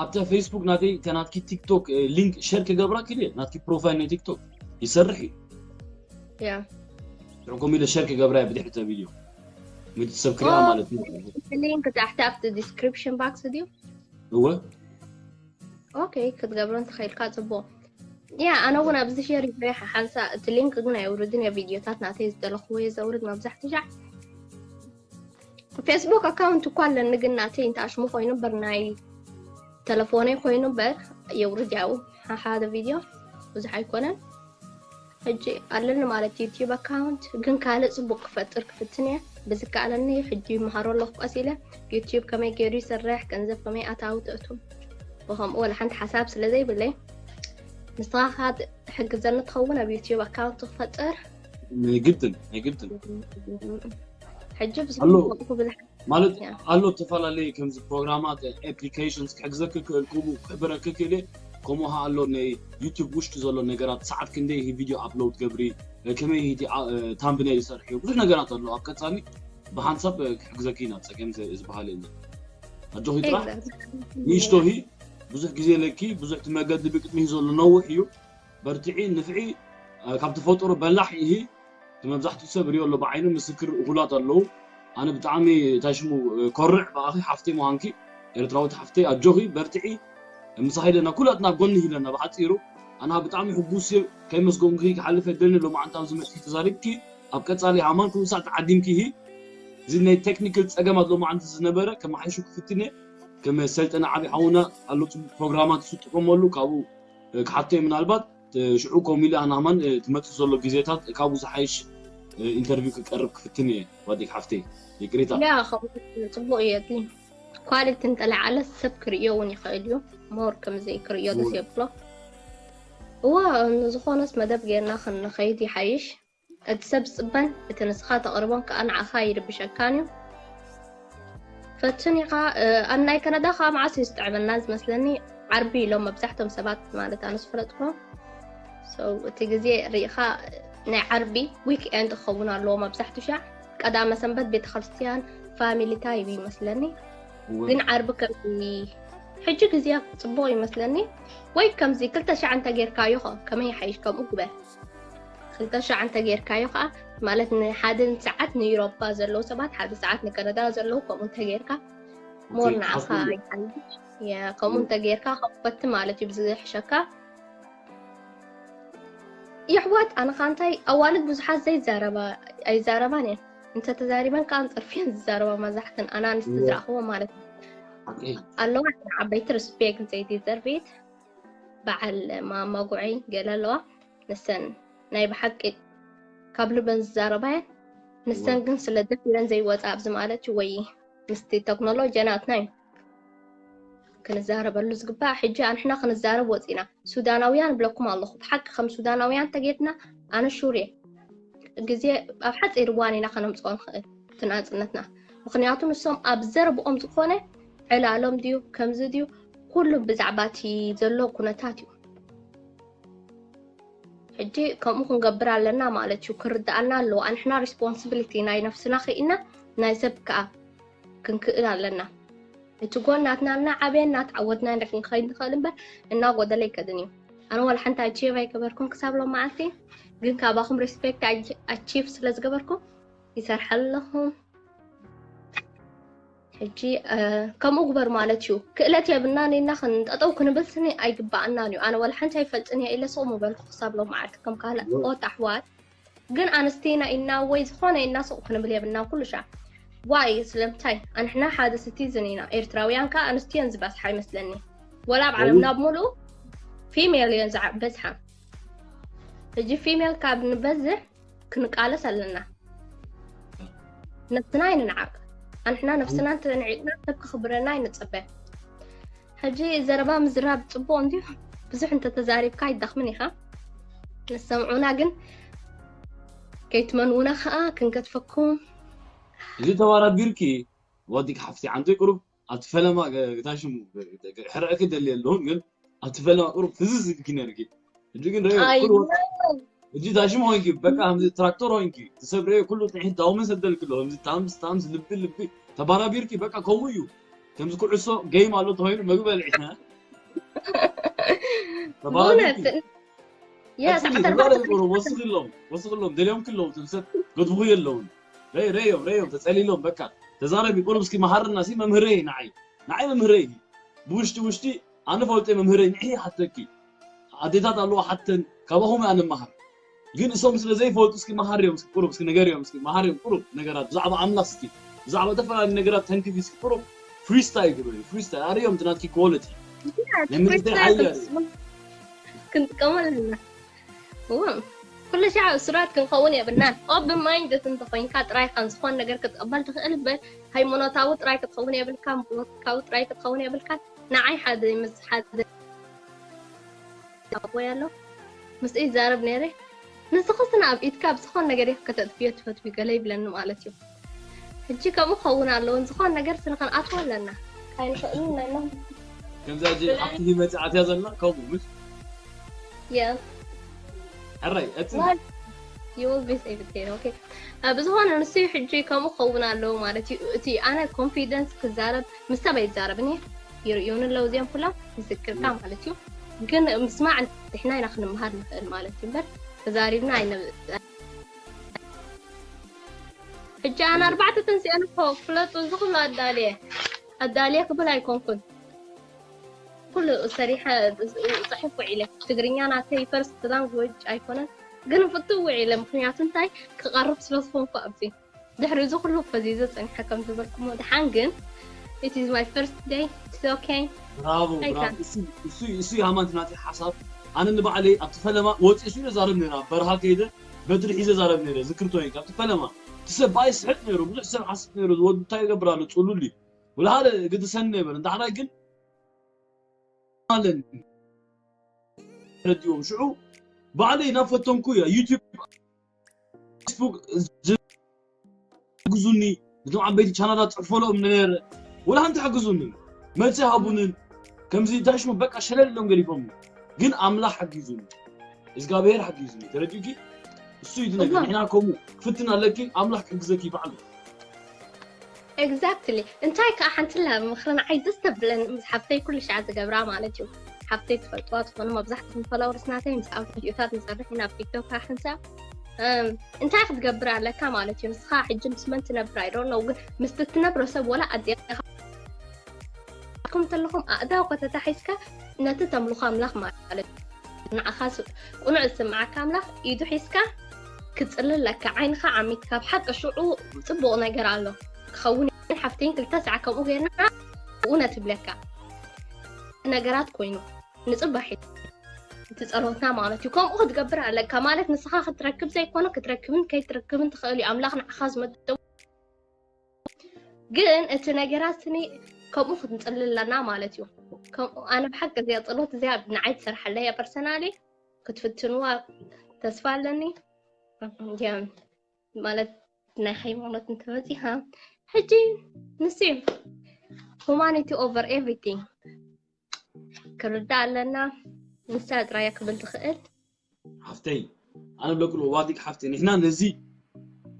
ኣብታ ፌስቡክ ናተይ እታ ናትኪ ቲክቶክ ሊንክ ሸር ክገብራ ክልየ ናትኪ ፕሮፋይል ናይ ቲክቶክ ይሰርሕ እዩ። ያ ሽዑ ከምኡ ኢለ ሸር ክገብራ እየ ብድሕሪ እተ ቪድዮ ምድ ሰብ ክሪኣ ማለት እዩ። ሊንክ ታሕቲ ኣብቲ ዲስክሪፕሽን ባክስ ድዩ? እወ ኦኬ ክትገብሮ እንተኸይልካ ፅቡቅ። ያ ኣነ እውን ኣብዚ ሸር ይፍሬ ሓንሳ እቲ ሊንክ ግን ኣይውርድን እየ። ቪድዮታት ናተይ ዝደለኽዎ እየ ዘውርድ መብዛሕትኡ ሻዕ። ፌስቡክ ኣካውንት እኳ ኣለኒ ግን ናተይ እንተ ኣሽሙ ኮይኑ እምበር ናይ ተለፎነይ ኮይኑ እምበር የውርድ ያው ሓደ ቪድዮ ብዙሕ ኣይኮነን። ሕጂ ኣለኒ ማለት ዩቲዩብ ኣካውንት ግን ካልእ ፅቡቅ ክፈጥር ክፍትን እየ ብዝከኣለኒ። ሕጂ ይመሃሮ ኣለኹ ቀስ ኢለ ዩቲዩብ ከመይ ገይሩ ይሰርሕ፣ ገንዘብ ከመይ ኣታዊ ተእቱ ብከምኡ ወላ ሓንቲ ሓሳብ ስለ ዘይብለይ ንስኻ ከዓ ትሕግዘኒ ትኸውን ኣብ ዩቲዩብ ኣካውንት ክፈጥር። ናይ ግድን ናይ ግድን ሕጂ ኣሎ። ብዝብል ማለት ያ። ኣሎ ዝተፈላለዩ ከምዚ ፕሮግራማት ኣፕሊኬሽንስ ክሕግዘክ ክእል ከምኡ ክሕብረክ ክእል እየ። ከምኡ ሀ ኣሎ ናይ ዩቲዩብ ውሽጢ ዘሎ ነገራት ሰዓት ክንደይ ይህ ቪድዮ ኣፕሎድ ገብሪ ከመይ ሂቲ ታምብኔል ይሰርሕ እዩ ብዙሕ ነገራት ኣሎ። ኣብ ቀፃሊ ብሓንሳብ ክሕግዘክ ኢና ፀገም ዝበሃል የለን። ኣጆኺ ጥራሕ ንእሽቶ ሂ ብዙሕ ግዜ ለኪ ብዙሕ እቲ መገዲ ብቅድሚ ዘሎ ነውሕ እዩ። በርትዒ ንፍዒ ካብ ተፈጥሮ በላሕ ይሂ እቲ መብዛሕትኡ ሰብ ሪኦ ኣሎ ብዓይኑ ምስክር እኹላት ኣለዉ። ኣነ ብጣዕሚ እንታይ ሽሙ ኮርዕ ብኣኺ ሓፍተይ ምዃንኪ ኤርትራዊት ሓፍተይ ኣጆኺ በርትዒ ምሳኺ ኢለና ኩላትና ጎኒ ኢለና ብሓፂሩ ኣና ብጣዕሚ ሕጉስ እየ ከይመስገንኩኺ ክሓልፍ የደኒ ሎማዓንቲ ኣብዚ መፅኺ ተዛሪብኪ ኣብ ቀፃሊ ሃማን ኩሉ ሳዕ ተዓዲምኪ ሂ እዚ ናይ ቴክኒካል ፀገማት ሎማዓንቲ ዝነበረ ከመሓይሹ ክፍትን እየ ከም ሰልጠነ ዓብዪ ሓውና ኣሎ ፅቡቅ ፕሮግራማት እሱ ጥቀመሉ ካብኡ ክሓቶ ምናልባት ሽዑ ኮሚሊ ኣናማን ትመፅእ ዘሎ ግዜታት ካብኡ ዝሓይሽ ኢንተርቪው ክቀርብ ክፍትን እየ። ዋዲግ ሓፍተይ ይቅሬታ። ያ ከምኡ ጽቡቅ እዩ። እቲ ኳሊቲ እንተለዓለ ሰብ ክርእዮ እውን ይኽእል እዩ። ሞር ከምዚ ክርእዮ ደስ የብሎ። እወ ንዝኾነስ መደብ ጌርና ክንኸይድ ይሓይሽ። እቲ ሰብ ዝጽበን እቲ ንስኻ ተቕርቦን ከኣ ንዓኻ ይርብሸካን እዩ። ፈትን ኢኻ። ኣብ ናይ ከነዳ ከኣ መዓስ እዩ ዝጥዕመና ዝመስለኒ ዓርቢ ኢሎም መብዛሕቶም ሰባት ማለት ኣነ ዝፈለጥኮ ሰው እቲ ግዜ ርኢኻ ናይ ዓርቢ ዊክ ኤንድ ክኸውን ኣለዎ መብዛሕትኡ ሻዕ ቀዳመ ሰንበት ቤተክርስትያን ፋሚሊ ታይም ይመስለኒ ግን ዓርቢ ከምዚ ሕጂ ግዜ ጽቡቕ ይመስለኒ ወይ ከምዚ ክልተ ሻዕ እንተ ጌርካዮ ኸ ከመይ ይሓይሽ ከምኡ ግበር ክልተ ሻዕ እንተ ጌርካዮ ኸዓ ማለት ንሓደ ሰዓት ንዩሮፓ ዘለዉ ሰባት ሓደ ሰዓት ንከነዳ ዘለዉ ከምኡ እንተ ጌርካ ሞር ንዓኻ ይሓይሽ ከምኡ እንተ ጌርካ ከፈቲ ማለት እዩ ብዝሕሸካ የሕዋት ኣነ ካ እንታይ ኣዋልድ ብዙሓት ዘይዛረባ ኣይዛረባን እየን እንተ ተዛሪበን ከዓ ንፅርፊ እየን ዝዛረባ መብዛሕተን ኣነ ኣንስቲ ዝረኣኽዎ ማለት እዩ ኣለዋ ዓበይቲ ሪስፔክት ዘይትዘርቤት በዓል ማማ ጉዐይ ገለ ኣለዋ ንሰን ናይ ብሓቂ ካብ ልበን ዝዛረባ እየን ንሰን ግን ስለ ደፊረን ዘይወፃ ኣብዚ ማለት እዩ ወይ ምስቲ ቴክኖሎጂ ናትና እዩ ክንዛረበሉ ዝግባእ ሕጂ ኣንሕና ክንዛረብ ወፂና ሱዳናውያን ብለኩም ኣለኹ ብሓቂ ከም ሱዳናውያን ተጌድና ኣነ ሹር እየ ግዜ ኣብ ሓፂር እዋን ኢና ከነምፅኦ ንኽእል እቲ ናፅነትና ምኽንያቱ ንሶም ኣብ ዘረብኦም ዝኾነ ዕላሎም ድዩ ከምዚ ድዩ ኩሉ ብዛዕባ እቲ ዘሎ ኩነታት እዩ ሕጂ ከምኡ ክንገብር ኣለና ማለት እዩ ክርድኣና ኣለዎ ኣንሕና ሪስፖንስብሊቲ ናይ ነፍስና ክኢና ናይ ሰብ ከዓ ክንክእል ኣለና እቲ ጎን ናትና እናዓበየ እናተዓወትና ክንከይድ ንኽእል እምበር እናጎደለ ኣይከድን እዩ ኣነ ዋላ ሓንቲ ኣቺቭ ኣይገበርኩም ክሳብ ሎም መዓልቲ ግን ካባኹም ሪስፔክት ኣቺቭ ስለ ዝገበርኩም ይሰርሐ ኣለኹ። ሕጂ ከምኡ ግበር ማለት እዩ። ክእለት የብልናን ኢና ክንጠጠው ክንብል ስኒ ኣይግባኣናን እዩ። ኣነ ዋላ ሓንቲ ኣይፈልጥን እየ ኢለ ስቕ ምበልኩ ክሳብ ሎም መዓልቲ ከም ካልኦት ኣሕዋት። ግን ኣንስቲና ኢና ወይ ዝኾነ ኢና ስቕ ክንብል የብልናን ኩሉ ሻዕ። ዋይ ስለምንታይ ኣንሕና ሓደ ሲቲዝን ኢና። ኤርትራውያን ከኣ ኣንስትዮ እየን ዝበዝሓ ይመስለኒ። ወላ ኣብ ዓለም ናብ ሙሉኡ ፊሜል እየን ዝበዝሓ። ሕጂ ፊሜል ካብ ንበዝሕ ክንቃለስ ኣለና። ነብስና ኣይንንዓቅ። ኣንሕና ነብስና እንተንዒቅና ሰብ ክኽብረና ኣይንጸበ። ሕጂ ዘረባ ምዝራብ ጽቡቕ እንድዩ። ብዙሕ እንተተዛሪብካ ኣይዳኽምን ኢኻ። ንሰምዑና ግን ከይትመንዉና ከኣ ክንገድፈኩም። እዚ ተባራቢርኪ ወዲክ ሓፍቲ ዓንቶይ ቁሩብ ኣብቲ ፈለማ ገ- ገታ ሽሙ ገ- ገ- ሕርዕኪ ደልየ ኣለኹን ግን ኣብቲ ፈለማ ቁሩብ ፍዝዝ ኢልኪ ነርኪ። ሕጂ ግን ረዮ ኣይ ኩሉ ወጣ ሕጂ እታ ሽሙ ኮይንኪ በቃ ከምዚ ትራክተር ኮይንኪ ትሰብረዮ ኩሉ ጥሒት ዳውመን ሰደልኪ ኣሎ ከምዚ ታምስ ታምስ ልቢ ልቢ ተባራቢርኪ በቃ ከምኡ እዩ። ከምዚ ኩዕሶ ጌም ኣሎ ተኮይኑ መግቢ በልዒ ተባራቢርኪ። ብእውነት የስ ቀጽሊ ዓሰርተ ተዛረቢ ኣርባዕተ ቁሩብ ወስኺሎም ወስኺሎም ደልዮም ክለዉ እቶም ሰብ ገድፍኹ የለውን። ረይ ረዮም ረዮም ተጸሊሎም በቃ ተዛረቢ ቁሩብ እስኪ መሃርና ሲ መምህረይ ንዓይ ንዓይ መምህረይ እዩ። ብውሽጢ ውሽጢ ኣነ ፈልጦ መምህረይ ንዒ ሓተኪ ኣዴታት ኣለዋ ሓተን ካባኹም እያ ንመሃር። ግን እሶም ስለ ዘይፈልጡ እስኪ መሃርዮም እስኪ ቁሩብ እስኪ ንገርዮም እስኪ መሃርዮም ቁሩብ ነገራት ብዛዕባ ኣምላኽ እስኪ ብዛዕባ ዝተፈላለዩ ነገራት ተንክፊ እስኪ ቁሩብ ፍሪስታይል ግበሪ ፍሪስታይል ኣርዮም ትናትኪ ኮለቲ ናይ ምርጫ ሓያል እዩ። ክንጥቀመሉ ኣለና። እዎ፣ ኩሉ ሻዕ እሱራት ክንኸውን የብልናን። ኦፕን ማይንድድ እንተኾይንካ ጥራይ ኢኻ ዝኾን ነገር ክትቕበል ትኽእል እምበር ሃይማኖታዊ ጥራይ ክትኸውን የብልካን ፖለቲካዊ ጥራይ ክትኸውን የብልካን። ንዓይ ሓደ ምስ ሓደ ኣቦይ ኣሎ ምስኡ ይዛረብ ነይረ። ንስኽስ ንኣብ ኢድካ ኣብ ዝኾን ነገር ኢኻ ከተጥፍዮ ትፈትዊ ገለ ይብለኒ ማለት እዩ። ሕጂ ከምኡ ክኸውን ኣለዎን ዝኾን ነገር ስንኽንኣትዎ ኣለና ኣይንኽእልን ኣለና። ከምዛ ሕጂ ኣብቲ ህይወት ኣትያ ዘላ ከምኡ ምስ Yeah. ሕራይ እቲ Well, you will be safe there. Okay. ብዝኾነ ንሱ ሕጂ ከምኡ ክኸውን ኣለዎ ማለት እዩ። እቲ ኣነ ኮንፊደንስ ክዛረብ ምስ ሰብ ኣይዛረብን እየ። ይርእዩኒ ኣለዉ እዚኦም ኩሎም ምስክርካ ማለት እዩ። ግን ምስማዕ ንሕና ኢና ክንመሃር ንኽእል ማለት እዩ እምበር ተዛሪብና ኣይነ ሕጂ ኣነ ኣርባዕተ ተንሲአን እኮ ፍለጡ እዚ ኩሉ ኣዳልየ ኣዳልየ ክብል ኣይኮንኩን። ኩሉ ሰሪሐ ጽሒፍ ውዒለ። ትግርኛ ናተይ ፈርስት ላንጉጅ ኣይኮነን ግን ፍትው ውዒለ ምክንያቱ እንታይ ክቐርብ ስለ ዝኾንኩ ኣብዚ ድሕሪ እዚ ኩሉ ፈዚዘ ጸኒሐ ከም ዝበልኩሞ ድሓን ግን it is my first day it's okay ብራቮ I ብራቮ can. እሱ እሱ እሱ ሃማንት ናቲ ሓሳብ ኣነ ንባዕለይ ኣብቲ ፈለማ ወፂ እሱ ኢለ ዛረብ ነራ በረሃ ከይደ በትሪ ሒዘ ዛረብ ነረ ዝክርቶ እዩ ካብቲ ፈለማ እቲ ሰብ ባይ ስሕጥ ነሩ ብዙሕ ሰብ ሓስብ ነሩ ዝወዱ እንታይ ይገብር ኣሎ ፅሉል እዩ ወላ ሓደ ግድሰኒ ነበር እንዳ ሓዳይ ግን ኣለኒ ረድዎም ሽዑ ባዕለይ ናብ ፈተንኩ እያ ዩቲብ ፌስቡክ ዝግዙኒ እቶም ዓበይቲ ቻናላት ፅሕፈሎም ነረ ወላ ሓንቲ ሓግዙኒ መልሲ ሃቡንን ከምዚ እንታይ ሽሙ በቃ ሸለል ኢሎም ገዲፎም ግን ኣምላኽ ሓጊዙኒ እግዚኣብሔር ሓጊዙኒ ተረዲኡኪ እሱ እዩ እቲ ነገር ንሕና ከምኡ ክፍትን ኣለኪ ኣምላኽ ክሕግዘኪ ባዕሉ Exactly እንታይ ከዓ ሓንቲ ላ ምኽሪ ንዓይ ደስ ተብለን ምስ ሓፍተይ ኩሉ ሻዕ ዝገብራ ማለት እዩ ሓፍተይ ትፈልጥዋ ትኾኑ መብዛሕትኹም ፎሎወርስ ናተይ ምስ ኣብ ቪድዮታት ንሰርሕ ኢና ኣብ ቲክቶክ ከዓ ሓንሳ እንታይ ክትገብር ኣለካ ማለት እዩ ንስኻ ሕጂ ምስ መን ትነብር ኣይዶ ነው ግን ምስ ትነብሮ ሰብ ወላ ኣዴኻ ኩም ተለኹም ኣእዳው ከተታሒዝካ ነቲ ተምልኾ ኣምላኽ ማለት እዩ ንዓኻ ቁኑዕ ዝስምዓካ ኣምላኽ ኢዱ ሒዝካ ክጽልለካ ዓይንኻ ዓሚትካ ኣብ ሓቂ ሽዑ ጽቡቕ ነገር ኣሎ ክኸውን ሓፍተይን ክልተ ሰዓ ከምኡ ጌርና ብኡ ነትብለካ ነገራት ኮይኑ ንጽባሕ እቲ ጸሎትና ማለት እዩ ከምኡ ክትገብር ኣለካ ማለት ንስኻ ክትረክብ ዘይኮነ ክትረክብን ከይትረክብን ትኽእል እዩ ኣምላኽ ንዓኻ ዝመደቡ ግን እቲ ነገራት ስኒ ከምኡ ክንጽልል ኣለና ማለት እዩ። ከምኡ ኣነ ብሓቂ እዚኣ ጸሎት እዚኣ ንዓይ ትሰርሓለይ እያ ፐርሰናሊ ክትፍትንዋ ተስፋ ኣለኒ። እያ ማለት ናይ ሃይማኖት እንተመጺኻ ሕጂ ንሱ እዩ humanity over everything ክርዳእ ኣለና። ንሳ ጥራይ እያ ክብል ትኽእል። ሓፍተይ ኣነ ብለክሉ ዋዲግ ሓፍተይ ንሕና ነዚ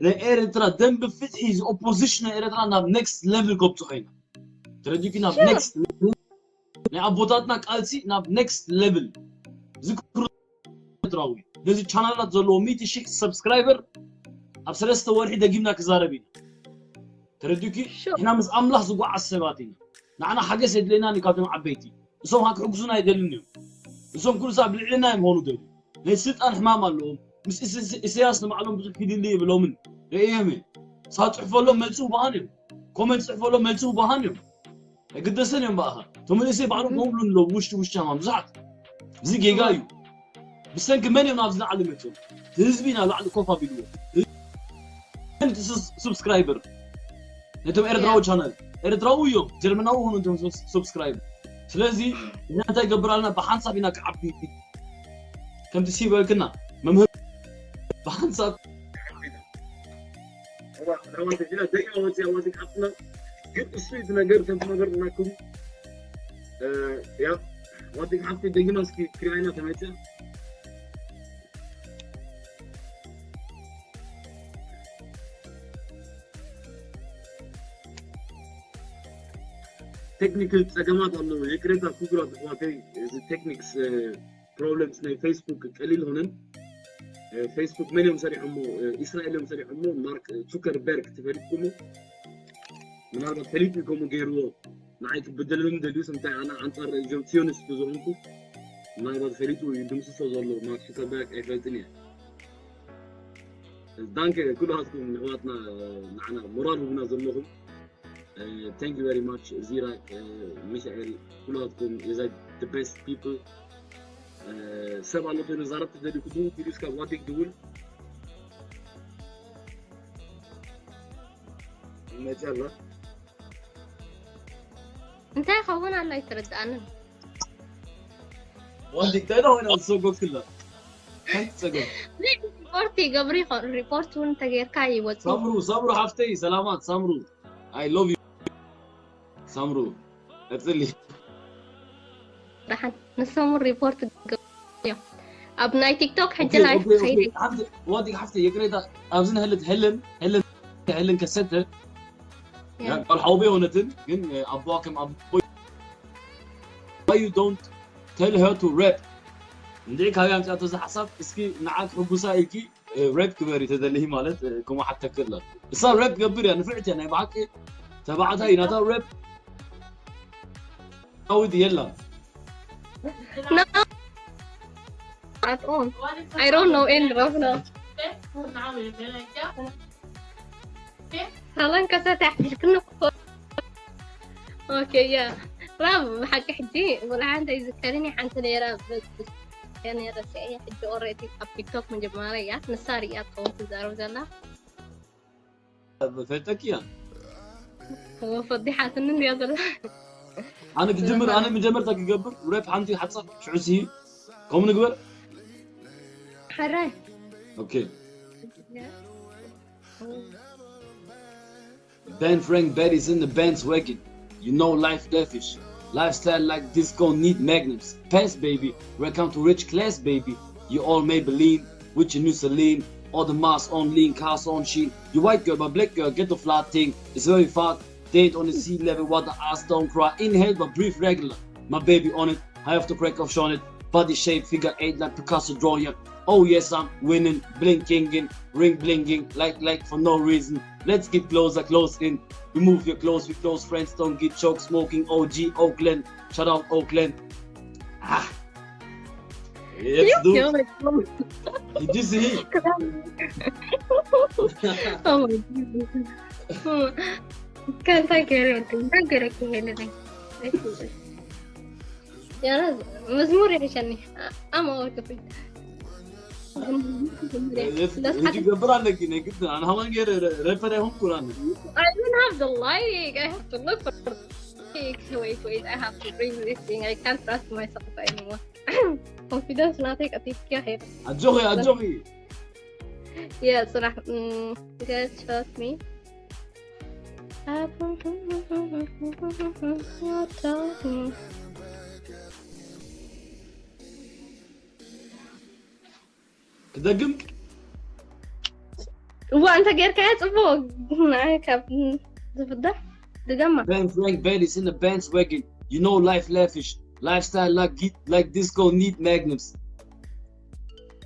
ናይ ኤርትራ ደንብ ፍትሒ እዚ ኦፖዚሽን ናይ ኤርትራ ናብ ኔክስት ሌቭል ከብፅሖ ኢና ተረዲእኪ ናብ ኔክስት ሌቭል ናይ ኣቦታትና ቃልሲ ናብ ኔክስት ሌቭል ዝክሩ ኤርትራዊ ነዚ ቻናላት ዘለዎ ሚእቲ ሺሕ ሰብስክራይበር ኣብ ሰለስተ ወርሒ ደጊምና ክዛረብ ኢና። ተረዲእኪ? Sure. ንሕና ምስ ኣምላኽ ዝጓዓዝ ሰባት ኢና። ንዓና ሓገዝ የድልየና እዩ ካብቶም ዓበይቲ። እሶም ከዓ ክሕግዙና ኣይደልን እዮም። እሶም ኩሉ ሰዓት ኣብ ልዕልና እዮም ሆኑ ደልዩ። ናይ ስልጣን ሕማም ኣለዎም። ምስ ኢስ- ኢሳያስ ንባዕሎም ብዙሕ ክድሊ ይብሎምን ርእዮም እየ። ሳብ ጽሕፈሎም መልሲ ውባሃን እዮም። ኮመንት ጽሕፈሎም መልሲ ውባሃን እዮም። ኣይግደሰን እዮም ብኣኻ። እቶም መንእሰይ ባዕሎም ከምብሉ ኣለዉ ውሽጢ ውሽጢ ሕማም ብዙሓት። እዚ ጌጋ እዩ። ብሰንኪ መን እዮም ናብዚ ላዕሊ መፅኦም? እቲ ህዝቢ ናብ ላዕሊ ኮፍ ኣቢልዎ። እቲ ሱብስክራይበር ነቶም ኤርትራዊ ቻናል ኤርትራዊ እዮም ጀርመናዊ ሆኑ ነቶም ሱብስክራይበር። ስለዚ እኛ እንታይ ገብር ኣለና? ብሓንሳብ ኢና ክዓቢ ከምቲ ሲበልክና መምህር ብሓንሳብ ደቂቃ ወፂ ኣዋዚ ሓፍትና ግን እሱ እቲ ነገር ከምቲ ነገር ናኩም ያ ዋፂ ሓፍቲ ደጊማ እስኪ ክሪኣይና ተመፅያ ቴክኒክ ፀገማት ኣለዉ። ይቅሬታ ክቡራት ኣሕዋተይ፣ እዚ ቴክኒክስ ፕሮብለምስ ናይ ፌስቡክ ቀሊል ሆነን። ፌስቡክ መን እዮም ሰሪሖሞ? እስራኤል እዮም ሰሪሖሞ። ማርክ ዙከርበርግ ተፈሊጥኩሞ? ምናልባት ፈሊጡ እዩ ከምኡ ገይርዎ። ንዓይ ክብድለኒ ደልዩ ስምታይ ኣነ ኣንፃር እዞም ሲዮኒስት ዝኾንኩ ምናልባት ፈሊጡ እዩ ድምስሶ ዘሎ። ማርክ ዙከርበርግ ኣይፈልጥን እየ። ዳንከ ኩላትኩም ንሕዋትና ንዓና ሞራል ሁብና ዘለኹም thank you very much ዚራክ ሚሻኤል ኩላትኩም is the best people ሰብ ኣሎ ኮይኑ ዛረብ ትደልዩ ክድውል ኪዱ እስካብ ዋቲክ ድውል ይመፅእ ኣሎ እንታይ ይኸውን ኣሎ ኣይተረድኣንን ዋቲክ እንታይ ዳ ኮይና ዝሰጎግክላ ሓንቲ ፀገም ሪፖርት ይገብሩ ይኸውን ሪፖርት እውን እንተጌርካ ይወፁ ሳምሩ ሳምሩ ሓፍተይ ሰላማት ሳምሩ I love you ሳምሩ ቀፅሊ ደሓን ንሶም ሪፖርት ገ- እዮም ኣብ ናይ ቲክቶክ ሕጂ Okay, ላይፍ okay, ከይድ okay. ሓንቲ ዋቲክ ሓፍተይ ይቅሬታ ኣብዚ ንህልት ሄለን ሄለን ሄለን ከሰተ ያ ቃል ሓውቤ ሆነትን ግን ኣቦዋ ከም ኣቦ why you don't tell her to rap እንዴ ካበይ ኣምፅኣቶ እዚ ሓሳብ እስኪ ንዓ ክሕጉሳ ኢልኪ ሬፕ ክበሪ ተደልሂ ማለት ከምኡ ሓተክላ እሳ ሬፕ ትገብር እያ ንፍዕት እያ ናይ ብሓቂ ተባዕታይ ናታ ሬፕ ኣውድ የላ No. At all. I don't know any Rav now. ሰላም ከሰተ ኣሕቢርክኒ ኦኬ ያ ራብ ብሓቂ ሕጂ ወላ ሓንቲ ይዝከርኒ ሓንቲ ነይራ ነይረ ሕጂ ኦሬዲ ኣብ ቲክቶክ መጀመርያ እያ ንሳ ርእያ ትኸውን ትዛረብ ዘላ ፈልጠኪ እያ ፈዲሓትኒ እንድያ ዘላ ኣነ ክጅምር ኣነ መጀመርታ ክገብር ሬፕ ሓንቲ ሓፃብ ሽዑ ሲ ከምኡ ንግበር ሕራይ Okay. Ben Frank Betty's in the Benz wagon. You know life lavish. Lifestyle like disco need magnums. Pass baby, welcome to rich class baby. You all Maybelline, with your new Celine. All the mass on lean, cars on sheen. You white girl, but black girl, get the flat thing. It's very fat. Date on the sea level, what the ass don't cry. Inhale, but breathe regular. My baby on it. I have to crack off on it. Body shape, figure eight like Picasso drawing. Oh yes, I'm winning, blinking in, ring blinging, like like for no reason. Let's get closer, close in. Remove your clothes, we close friends, don't get choked, smoking O G, Oakland, shout out Oakland. Ah. Yes, dude. Did you see? Oh my goodness. Kan tak kira tu, tak kira tu helene. Yara, መዝሙር ይሕሸኒ ኣማወር ክፍል ገብር ኣለኪ ናይ ግድ ኣነ ሃዋን ገይረ ረፈር ኣይሆንኩን ኣነ I don't have the like, I have to look for like, wait, wait, I have to bring this thing, I can't trust myself anymore. Confidence ናተይ ቀቲልክያ ሄር ኣጆኺ ኣጆኺ የ ፅናሕ mm, get trust me. ክደግም እዋ እንተ ጌርካዮ ፅቡቅ ንዓይ ካብ ዝፍዳሕ ድገማ Ben Frank Betty's in the bandwagon. You know life lavish. Lifestyle like get like disco need magnums.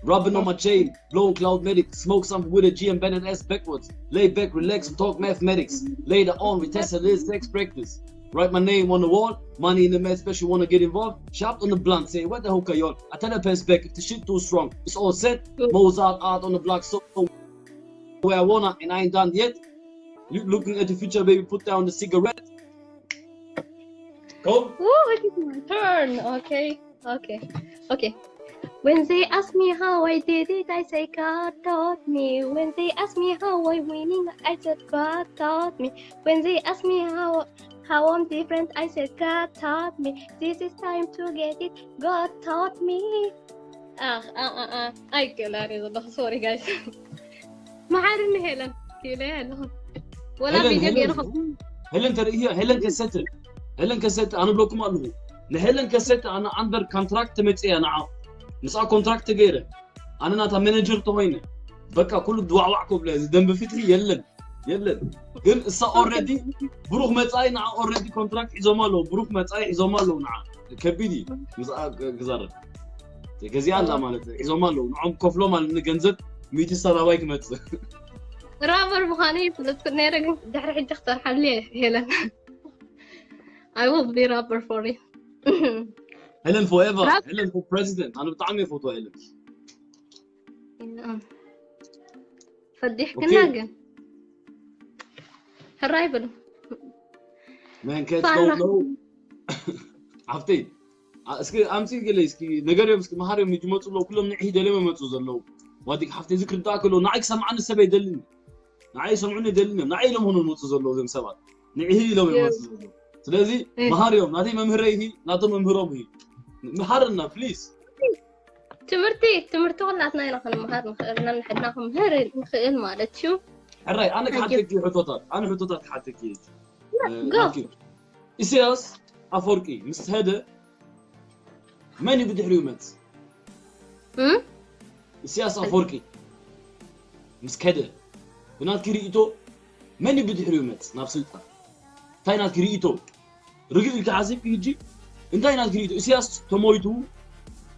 Rubbing on my chain, blowing cloud medic, smoke something with a G and bend an ass backwards. Lay back, relax, and talk mathematics. Later on, we test a little sex practice. Write my name on the wall, money in the mess, special wanna get involved. Shopped on the blunt, say, what the hell, y'all? I tell the best back, if the shit too strong, it's all set. Mozart out on the block, so where I wanna, and I ain't done yet. You looking at the future, baby, put down the cigarette. Go. Ooh, it is my turn. Okay, okay, okay. When they ask me how I did it, I say God taught me. When they ask me how I'm winning, I said God taught me. When they ask me how how I'm different, I said God taught me. This is time to get it. God taught me. Ah, ah, ah, ah. I can't. Sorry, guys. መሓርኒ ሄለን ክኢለ ኣለኹ። ወላ ሄለን ቪድዮ ሄለን ገይርኹም ሄለን ተርእያ ሄለን ከሰተ ሄለን ከሰተ ኣነ ብለኩም ኣለኹ ንሄለን ከሰተ ኣነ ኣንደር ኮንትራክት ተመፅያ ንዓ ምስኣ ኮንትራክት ተገይረ ኣነ ናታ ማኔጀር ተኮይነ በቃ ኩሉ ድዋዕዋዕ ኮብለ እዚ ደንብ ፍትሒ የለን የለን ግን እሳ ኦልሬዲ ብሩክ መፃኢ ንዓ ኦልሬዲ ኮንትራክት ሒዞም ኣለዉ ብሩክ መፃኢ ሒዞም ኣለዉ ንዓ ከቢድ እዩ ምስኣ ክዛረብ ገዚኣ ኣላ ማለት እዩ ሒዞም ኣለዉ ንዖም ከፍሎ ማለት ንገንዘብ ሚእቲ ሳላባይ ክመፅእ ራበር ምዃኑ ይፍለጥ ነይረ ግን ድሕሪ ሕጂ ክሰርሓሉ እየ ሄለን I will be rapper for you ሄለን ፎኤቨር ራፕ- ሄለን ፎር ፕሬዚደንት ኣነ ብጣዕሚ እየ ፎቶ ሄለን ፈዲሕክና ኦኬ። ግን ሕራይ ብሉ Man can't ፋራ። go low ሓፍተይ ኣ- እስኪ ኣምፂ ገለ እስኪ ነገር እዮም እስኪ መሃር እዮም ዝመፁ ኣለዉ ኩሎም ንዒ ደልዮም ይመፁ ዘለዉ ዋዲግ ሓፍተይ እዚ ክርዳእ ከሎ ንዓይ ክሰምዓኒ ሰብ ኣይደልን ንዓይ ይሰምዑኒ ኣይደልን እዮም ንዓይ ኢሎም ሆኖ ዝመፁ ዘለዉ እዞም ሰባት ንዒ ኢሎም እዮም ይመፁ ዘለዉ ስለዚ እ። መሃር እዮም ናተይ መምህረይ ይሂ ናቶም መምህሮም ይሂ ምሃርና ፕሊዝ ትምህርቲ ትምህርቲ ኩላትና ኢና ክንመሃር ንኽእል ነንሕድና ክምህር ንኽእል ማለት እዩ ሕራይ ኣነ Thank you. ክሓተኪ ሕቶታት ኣነ ሕቶታት ክሓተኪ Go. ኢሳያስ ኣፈወርቂ ምስ ሄደ መን እዩ ብድሕሪኡ መፅ እም? ኢሳያስ ኣፈወርቂ ምስ ከደ ብናትኪ ርእይቶ መን እዩ ብድሕሪኡ መፅ ናብ ስልጣን እንታይ ናትኪ ርእይቶ ርግእ ኢልካ ሓሲብኪ ሕጂ እንታይ ናትኪ ርእይቶ ኢሳያስ ተሞይቱ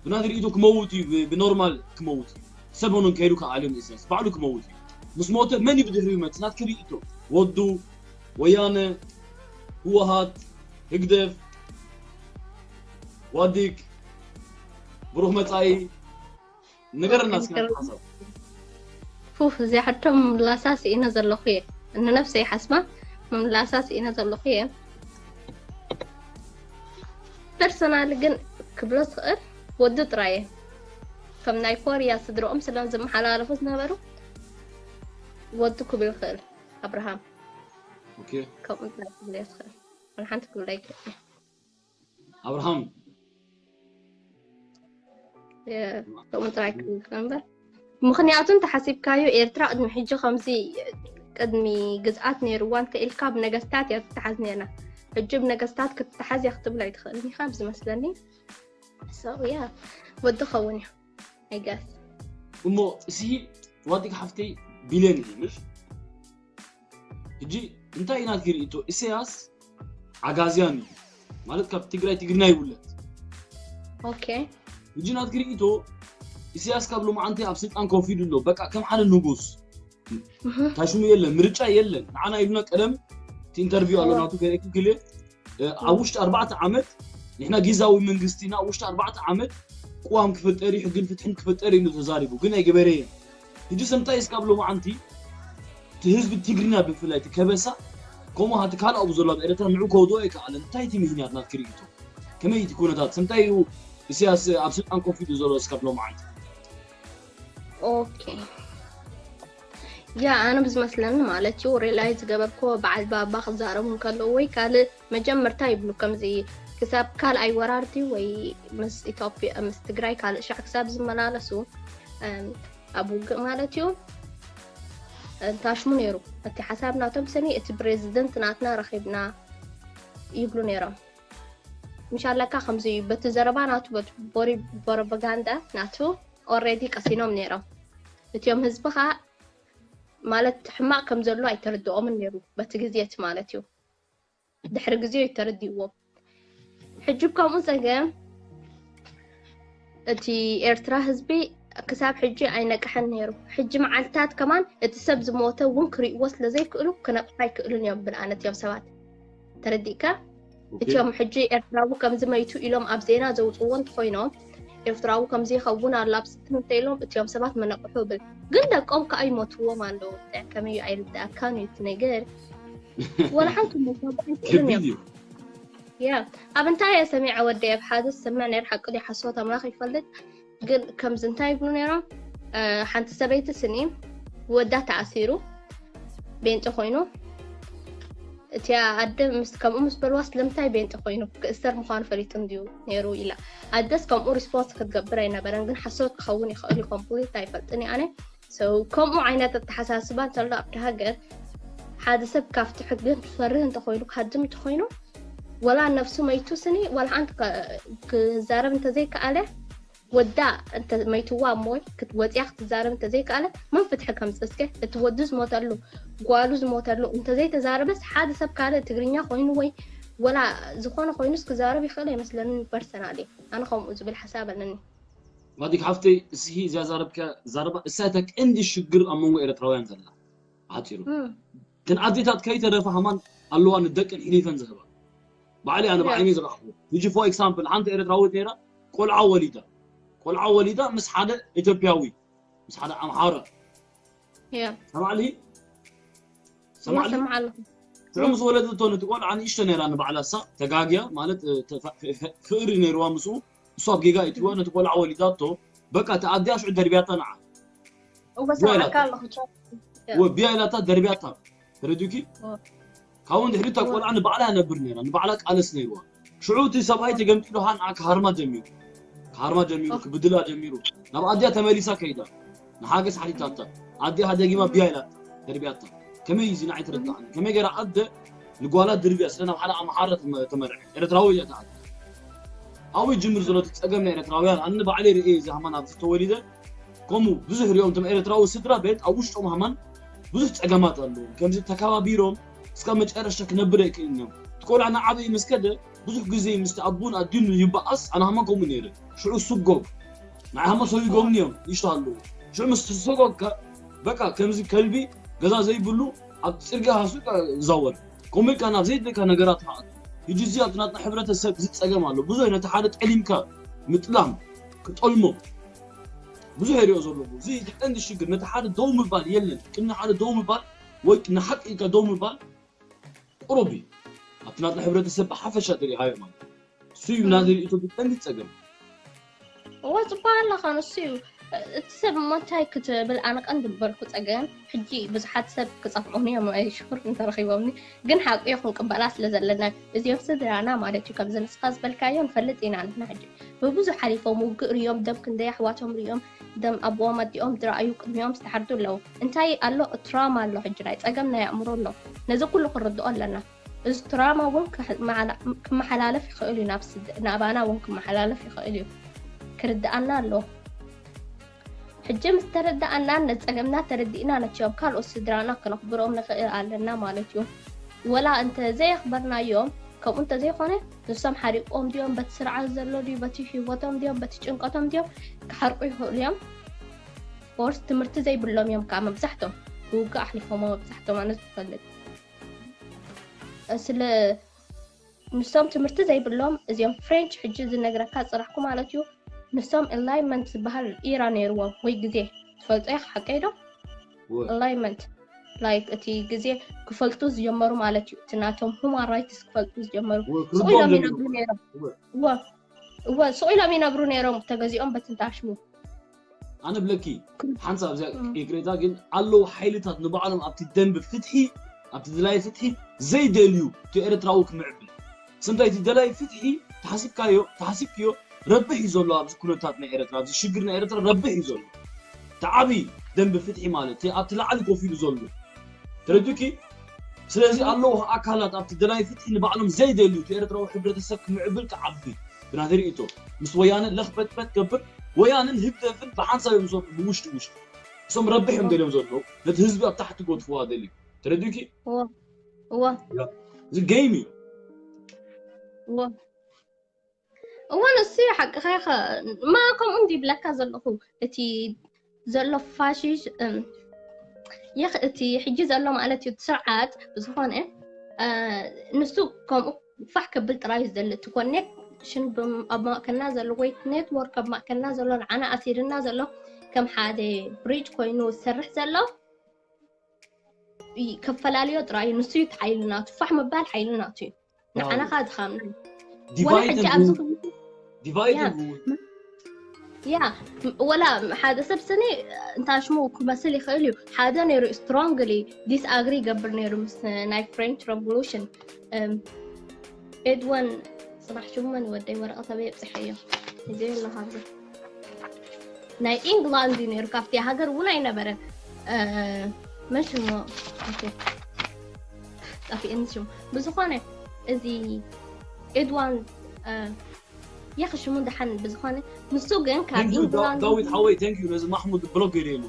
ብናትኪ ርእይቶ ክመውት እዩ ብ- ብኖርማል ክመውት እዩ ሰብ ሆኖ ከይዱ ከዓልዮም ኢሳያስ ባዕሉ ክመውት እዩ ምስ ሞተ መን እዩ ብድሕሪኡ መፅ ናትኪ ርእይቶ ወዱ ወያነ ህወሃት ህግደፍ ዋዲግ ብሩኽ መፃኢ ንገረና እስኪ ናትኪ ሓሳብ ፉፍ እዚኣ ሕቶ ምምላሳ ስኢነ ዘለኹ እየ ንነብሰይ ሓስባ ምምላሳ ስኢነ ዘለኹ እየ ፐርሰናል ግን ክብሎ ዝኽእል ወዱ ጥራይ እየ ከም ናይ ኮርያ ስድረኦም ስለ ዝመሓላለፉ ዝነበሩ ወዱ ክብል ይኽእል ኣብርሃም ኦኬ ከምኡ ጥራይ ክብል እየ ዝኽእል ሓንቲ ክብል ኣይክእል ኣብርሃም ከምኡ ጥራይ ክብል እምበር ምኽንያቱ እንተሓሲብካዮ ኤርትራ ቅድሚ ሕጂ ከምዚ ቅድሚ ግዝኣት ነይርዋ እንተ ኢልካ ብነገስታት እያ ትተሓዝ ነይራ ሕጂ ብነገስታት ክትተሓዝ እያ ክትብል ኣይትኽእልን ኢኻ ብዝመስለኒ so yeah ወዲ ኸውን እዩ I guess እሞ እዚ ዋዲግ ሓፍተይ ቢልዮን እዩ ምሽ ሕጂ እንታይ እዩ ናትኪ ርእይቶ ኢሳያስ ዓጋዝያን እዩ ማለት ካብ ትግራይ ትግርኛ ይውለድ okay ሕጂ ናትኪ ርእይቶ ኢሳያስ ካብ ሎማዓንቲ ኣብ ስልጣን ኮፍ ኢሉ ኣሎ በቃ ከም ሓደ ንጉስ እንታይ ሽሙ የለን ምርጫ የለን ንዓና ኢሉና ቀደም እቲ ኢንተርቪው ኣሎ ናቱ ከነክክል ኣብ ውሽጢ ኣርባዕተ ዓመት ንሕና ጊዛዊ መንግስቲ ኢና ኣብ ውሽጢ ኣርባዕተ ዓመት ቅዋም ክፍጠር እዩ ሕግን ፍትሕን ክፍጠር እዩ ኢሉ ተዛሪቡ ግን ኣይገበረየን ሕጂ ሰምታይ እስካብ ሎማዓንቲ እቲ ህዝቢ ትግርኛ ብፍላይ እቲ ከበሳ ከምኡ ሃቲ ካልእ ኣብኡ ዘሎ ኣብ ኤረትራ ንዑ ከውድኦ ኣይከኣለን እንታይ እቲ ምክንያት ናትኪ ርእይቶ ከመይ እቲ ኩነታት ሰምታይ እዩ ኢሳያስ ኣብ ስልጣን ኮፍ ኢሉ ዘሎ እስካብ ሎማዓንቲ okay yeah ኣነ ብዝመስለኒ ማለት እዩ ሪላይዝ ዝገበርክዎ በዓል ባባ ክዛረቡ እንከለዉ ወይ ካልእ መጀመርታ ይብሉ ከምዚ ክሳብ ካልኣይ ወራርቲ ወይ ምስ ኢትዮጵያ ምስ ትግራይ ካልእ ሻዕ ክሳብ ዝመላለሱ ኣብ ውግእ ማለት እዩ እንታሽሙ ነይሩ እቲ ሓሳብ ናቶም ሰኒ እቲ ፕሬዚደንት ናትና ረኺብና ይብሉ ነይሮም ምሻለካ ከምዚ በቲ ዘረባ ናቱ በቲ ቦሪ ፕሮፓጋንዳ ናቱ ኦሬዲ ቀሲኖም ነይሮም እቲዮም ህዝቢ ከዓ ማለት ሕማቅ ከም ዘሎ ኣይተረድኦምን ነይሩ በቲ ግዜ እቲ ማለት እዩ ድሕሪ ግዜ እዩ ተረዲእዎም ሕጂ ከምኡ ፀገም እቲ ኤርትራ ህዝቢ ክሳብ ሕጂ ኣይነቅሐን ነይሩ። ሕጂ መዓልታት ከማን እቲ ሰብ ዝሞተ እውን ክርእይዎ ስለ ዘይክእሉ ክነቅሑ ኣይክእሉን እዮም ብልኣነ እቲኦም ሰባት። ተረዲእካ? እቲኦም ሕጂ ኤርትራዊ ከምዚ መይቱ ኢሎም ኣብ ዜና ዘውፅዎ እንተኮይኖም ኤርትራዊ ከምዚ ይኸውን ኣሎ ኣብ ስክሪን እንተኢሎም እቲኦም ሰባት መነቅሑ ብል። ግን ደቆም ከኣ ይሞትዎም ኣለዉ። እንታይ ከመይ እዩ ኣይርድኣካን እዩ እቲ ነገር። ወላ ሓንቲ ሞቶም ኣይክእልን እዮም። ከቢድ እዩ። ያ ኣብ እንታይ እየ ሰሚዐ ወደይ ኣብ ሓደ ዝሰምዕ ነይሩ ሓቂ ድዩ ሓሶት ኣምላኽ ይፈልጥ። ግን ከምዚ እንታይ ይብሉ ነይሮም? ሓንቲ ሰበይቲ ስኒ ወዳ ተኣሲሩ ቤንጢ ኮይኑ እቲኣ ኣደ ምስ ከምኡ ምስ በልዋ ስለምንታይ ቤንጢ ኮይኑ ክእሰር ምዃኑ ፈሊጡ እንድዩ ነይሩ ኢላ። ኣደስ ከምኡ ሪስፖንስ ክትገብር ኣይነበረን። ግን ሓሶት ክኸውን ይኽእል እዩ ኮምፕሊት ኣይፈልጥን እየ ኣነ። So ከምኡ ዓይነት ኣተሓሳስባ እንተሎ ኣብቲ ሃገር ሓደ ሰብ ካብቲ ሕግን ክፈርህ እንተኮይኑ ክሃድም እንተኮይኑ ወላ ነፍሱ መይቱ ስኒ ወላ ሓንቲ ክዛረብ እንተዘይከኣለ ወዳ መይትዋ እሞ ወፅያ ክትዛረብ እንተዘይከኣለ መን ፍትሒ ከምፅእ እስከ እቲ ወዱ ዝሞተሉ ጓሉ ዝሞተሉ እንተዘይተዛረበስ ሓደ ሰብ ካልእ ትግርኛ ኮይኑ ወይ ወላ ዝኾነ ኮይኑስ ክዛረብ ይኽእል ኣይመስለንን ፐርሰናሊ ኣነ ከምኡ ዝብል ሓሳብ ኣለኒ ማዲግ ሓፍተይ እስሂ እዚኣ ዛረብካ ዛረባ እሳ እታ ቀንዲ ሽግር ኣብ መንጎ ኤርትራውያን ዘላ ሓፂሩ እተን ኣዴታት ከይተረፈ ሃማን ኣለዋ ንደቀን ሒሊፈን ዝህባ ባዕሊ ኣነ ብዓይኒ ዝረኣኹ ሕጂ for example ሓንቲ ኤርትራዊት ነይራ ቆልዓ ወሊዳ ቆልዓ ወሊዳ ምስ ሓደ ኢትዮጵያዊ ምስ ሓደ ኣምሓራ ሰማዕሊ ሰማዕሊ ሰማዕ ኣለኹ ሽዑ ምስ ወለደቶ ነቲ ቆልዓ ንእሽቶ ነይራ ንባዕላ ሳ ተጋግያ ማለት ፍቅሪ ነይርዋ ምስኡ እሱ ኣብ ጌጋ እትዋ ነቲ ቆልዓ ወሊዳቶ በቃ እቲ ኣዲኣ ሽዑ ደርብያታ ንዓ እወ ሰማዕካ ኣለኹ እወ ቢያ ኢላታ ደርብያታ ተረዲኡኪ ካብኡ ንድሕሪ እታ ቆልዓ ንባዕላ ነብር ነይራ ንባዕላ ቃለስ ነይርዋ ሽዑ እቲ ሰብኣይ ተገምጢሉ ሃ ንዓ ክሃርማ ጀሚሩ ክሃርማ ጀሚሩ ክብድላ ጀሚሩ ናብ ኣዲኣ ተመሊሳ ከይዳ ንሓገዝ ሓቲታታ ኣዲኣ ደጊማ ቢያ ኢላታ ደርብያታ ከመይ እዚ ንዓይ ተረዳእኒ ከመይ ገይራ ኣደ ንጓላ ድርብያ ስለ ናብ ሓደ ኣምሓራ ተመርዐ ኤርትራዊ እያ ተኣዲ ኣብኡ ይጅምር ዘሎ እቲ ፀገም ናይ ኤርትራውያን ኣነ ባዕለይ ርእየ እዚ ሃማን ኣብዚ ተወሊደ ከምኡ ብዙሕ ሪኦም እቶም ኤርትራዊ ስድራ ቤት ኣብ ውሽጦም ሃማን ብዙሕ ፀገማት ኣለዎም ከምዚ ተከባቢሮም እስካብ መጨረሽታ ክነብር ኣይክእልን እዮም እቲ ቆልዓ ንዓበይ ምስ ከደ ብዙሕ ግዜ ምስቲ ኣቡን ኣዲን ይበኣስ ኣነ ሃማን ከምኡ ነይረ ሽዑ ስጎግ ናይ ሃማን ሰጉጎምኒ እዮም ይሽቱ ኣለዉ ሽዑ ምስ ተሰጎግካ በቃ ከምዚ ከልቢ ገዛ ዘይብሉ ኣብ ፅርግያ ሃሱ ይዛወር ከምኡ ኢልካ ናብ ዘይድልካ ነገራት ከኣቱ ሕጂ እዚ ኣብቲ ናትና ሕብረተሰብ እዚ ፀገም ኣሎ ብዙሕ ነቲ ሓደ ጠሊምካ ምጥላም ክጠልሞ ብዙሕ የሪኦ ዘለኹ እዚ ቀንዲ ሽግር ነቲ ሓደ ደው ምባል የለን ቅድሚ ሓደ ደው ምባል ወይ ንሓቂ ኢልካ ደው ምባል ቁሩብ እዩ ኣብቲ ናትና ሕብረተሰብ ብሓፈሻ ተሪኢኻዮ ማለት እዩ እሱ እዩ ናዘ ርእቶ ብቀንዲ ፀገም እወ ፅቡቅ ኣለኻ ንሱ እዩ እቲ ሰብ እሞ እንታይ ክትብል ኣነ ቀንዲ ዝበልኩ ፀገም ሕጂ ብዙሓት ሰብ ክፀፍዑኒ እዮም ሽኩር እንተረኪቦምኒ ግን ሓቂ ክንቅበላ ስለ ዘለና እዚኦም ስድራና ማለት እዩ ከምዚ ንስኻ ዝበልካዮ ንፈልጥ ኢና ንሕና ሕጂ ብብዙሕ ሓሊፎም ውግእ ርዮም ደም ክንደይ ኣሕዋቶም ርዮም ደም ኣቦኦም ኣዲኦም ዝረኣዩ ቅድሚኦም ዝተሓርዱ ኣለዉ እንታይ ኣሎ ትራማ ኣሎ ሕጂ ናይ ፀገም ናይ ኣእምሮ ኣሎ ነዚ ኩሉ ክንርድኦ ኣለና እዚ ትራማ እውን ክመሓላለፍ ይኽእል እዩ ናብ ስደ ናባና እውን ክመሓላለፍ ይኽእል እዩ ክርድኣና ኣለዎ ሕጂ ምስ ተረዳኣናን ነፀገምና ተረዲእና ነቲኦም ካልኦት ስድራና ክነኽብሮም ንኽእል ኣለና ማለት እዩ ወላ እንተ ዘየኽበርናዮም ከምኡ እንተ ዘይኮነ ንሶም ሓሪቆም ድዮም በቲ ስርዓት ዘሎ ድዩ በቲ ህይወቶም ድዮም በቲ ጭንቀቶም ድዮም ክሓርቁ ይኽእሉ እዮም ኦርስ ትምህርቲ ዘይብሎም እዮም ከዓ መብዛሕቶም ብውግእ ኣሕሊፎሞ መብዛሕቶም ኣነ ዝፈልጥ ስለ ንሶም ትምህርቲ ዘይብሎም እዚኦም ፍሬንች ሕጂ ዝነግረካ ፅራሕኩ ማለት እዩ ንሶም ኢንላይመንት ዝበሃል ኢራ ነይርዎም ወይ ግዜ ትፈልጦ ኢኻ ሓቀይ ዶ ኢንላይመንት ላይክ እቲ ግዜ ክፈልጡ ዝጀመሩ ማለት እዩ እቲ ናቶም ሁማን ራይትስ ክፈልጡ ዝጀመሩ ስቕ ኢሎም ይነብሩ ነይሮም እወ ስቕ ኢሎም ይነብሩ ነይሮም ተገዚኦም በትንታሽሙ ኣነ ብለኪ ሓንሳብ እዚኣ ይቅሬታ ግን ኣለዉ ሓይልታት ንባዕሎም ኣብቲ ደንብ ፍትሒ ኣብቲ ድላይ ፍትሒ ዘይደልዩ እቲ ኤርትራዊ ክምዕብል ስምታይ እቲ ደላይ ፍትሒ ተሓሲብካዮ ተሓሲብክዮ ረብሕ እዩ ዘሎ ኣብዚ ኩነታት ናይ ኤርትራ ኣብዚ ሽግር ናይ ኤርትራ ረብሕ እዩ ዘሎ እቲ ዓብዪ ደንብ ፍትሒ ማለት እቲ ኣብቲ ላዕሊ ኮፍ ኢሉ ዘሎ ተረዱኪ ስለዚ ኣለዉ ኣካላት ኣብቲ ደላይ ፍትሒ ንባዕሎም ዘይደልዩ እቲ ኤርትራዊ ሕብረተሰብ ክምዕብል ክዓቢ ብናተይ ርእይቶ ምስ ወያነ ለኽበጥበጥ ገብር ወያንን ህግደፍን ብሓንሳብ እዮም ዝሰርሑ ብውሽጢ ውሽጢ እሶም ረብሕ እዮም ደልዮም ዘለዉ ነቲ ህዝቢ ኣብ ታሕቲ ጎድፍዋ ደልዩ ተረዲእኪ እወ እዚ game እዩ እወ እዋን እሱ ሓቅኻ ኢኻ። ማ ከምኡ እንዲ ይብለካ ዘለኹ እቲ ዘሎ ፋሽሽ እም፣ የኽ እቲ ሕጂ ዘሎ ማለት እዩ እቲ ስርዓት ብዝኾነ እ፣ ንሱ ከምኡ ፋሕ ከብል ጥራይ እዩ ዝደሊ። እቲ ኮኔክሽን ብም- ኣብ ማእከልና ዘሎ ወይ ኔትወርክ ኣብ ማእከልና ዘሎ ንዓና ኣሲርና ዘሎ ከም ሓደ ብሪጅ ኮይኑ ዝሰርሕ ዘሎ ይ- ከፈላልዮ ጥራይ እዩ። ንሱ እዩ እቲ ሓይሊ ናቱ። ፋሕ ምባል ሓይሊ ናቱ እዩ። ንዓና ካ ድኻምና። ወላ Divide ሕጂ and ኣብዚ rule. ክምልስ Divide Yeah. and rule. ያ ወላ ሓደ ሰብ ስኒ እንታይ ሽሙ ክመስል ይኽእል እዩ። ሓደ ነይሩ ስትሮንግሊ ዲስኣግሪ ይገብር ነይሩ ምስ ናይ ፍሬንች ረቮሉሽን። ኤድወን ጽባሕ ሽሙ መን ወደይ ወረቐት ኣበይ ኣብፅሐዮ እዚ ኣሎ ካብዚ ናይ ኢንግላንድ እዩ ነይሩ። ካብቲ ሃገር እውን ኣይነበረን። መን ሽሙ ጠፊእኒ ሽሙ። ብዝኾነ እዚ ኤድዋን የኽሽሙ ደሓን ብዝኾነ ንሱ ግን ካብ ኢንግላንድ ዳዊት ሓወይ፣ thank you ነዚ ማሕሙድ ብሎክ ገይረ ኢሉ።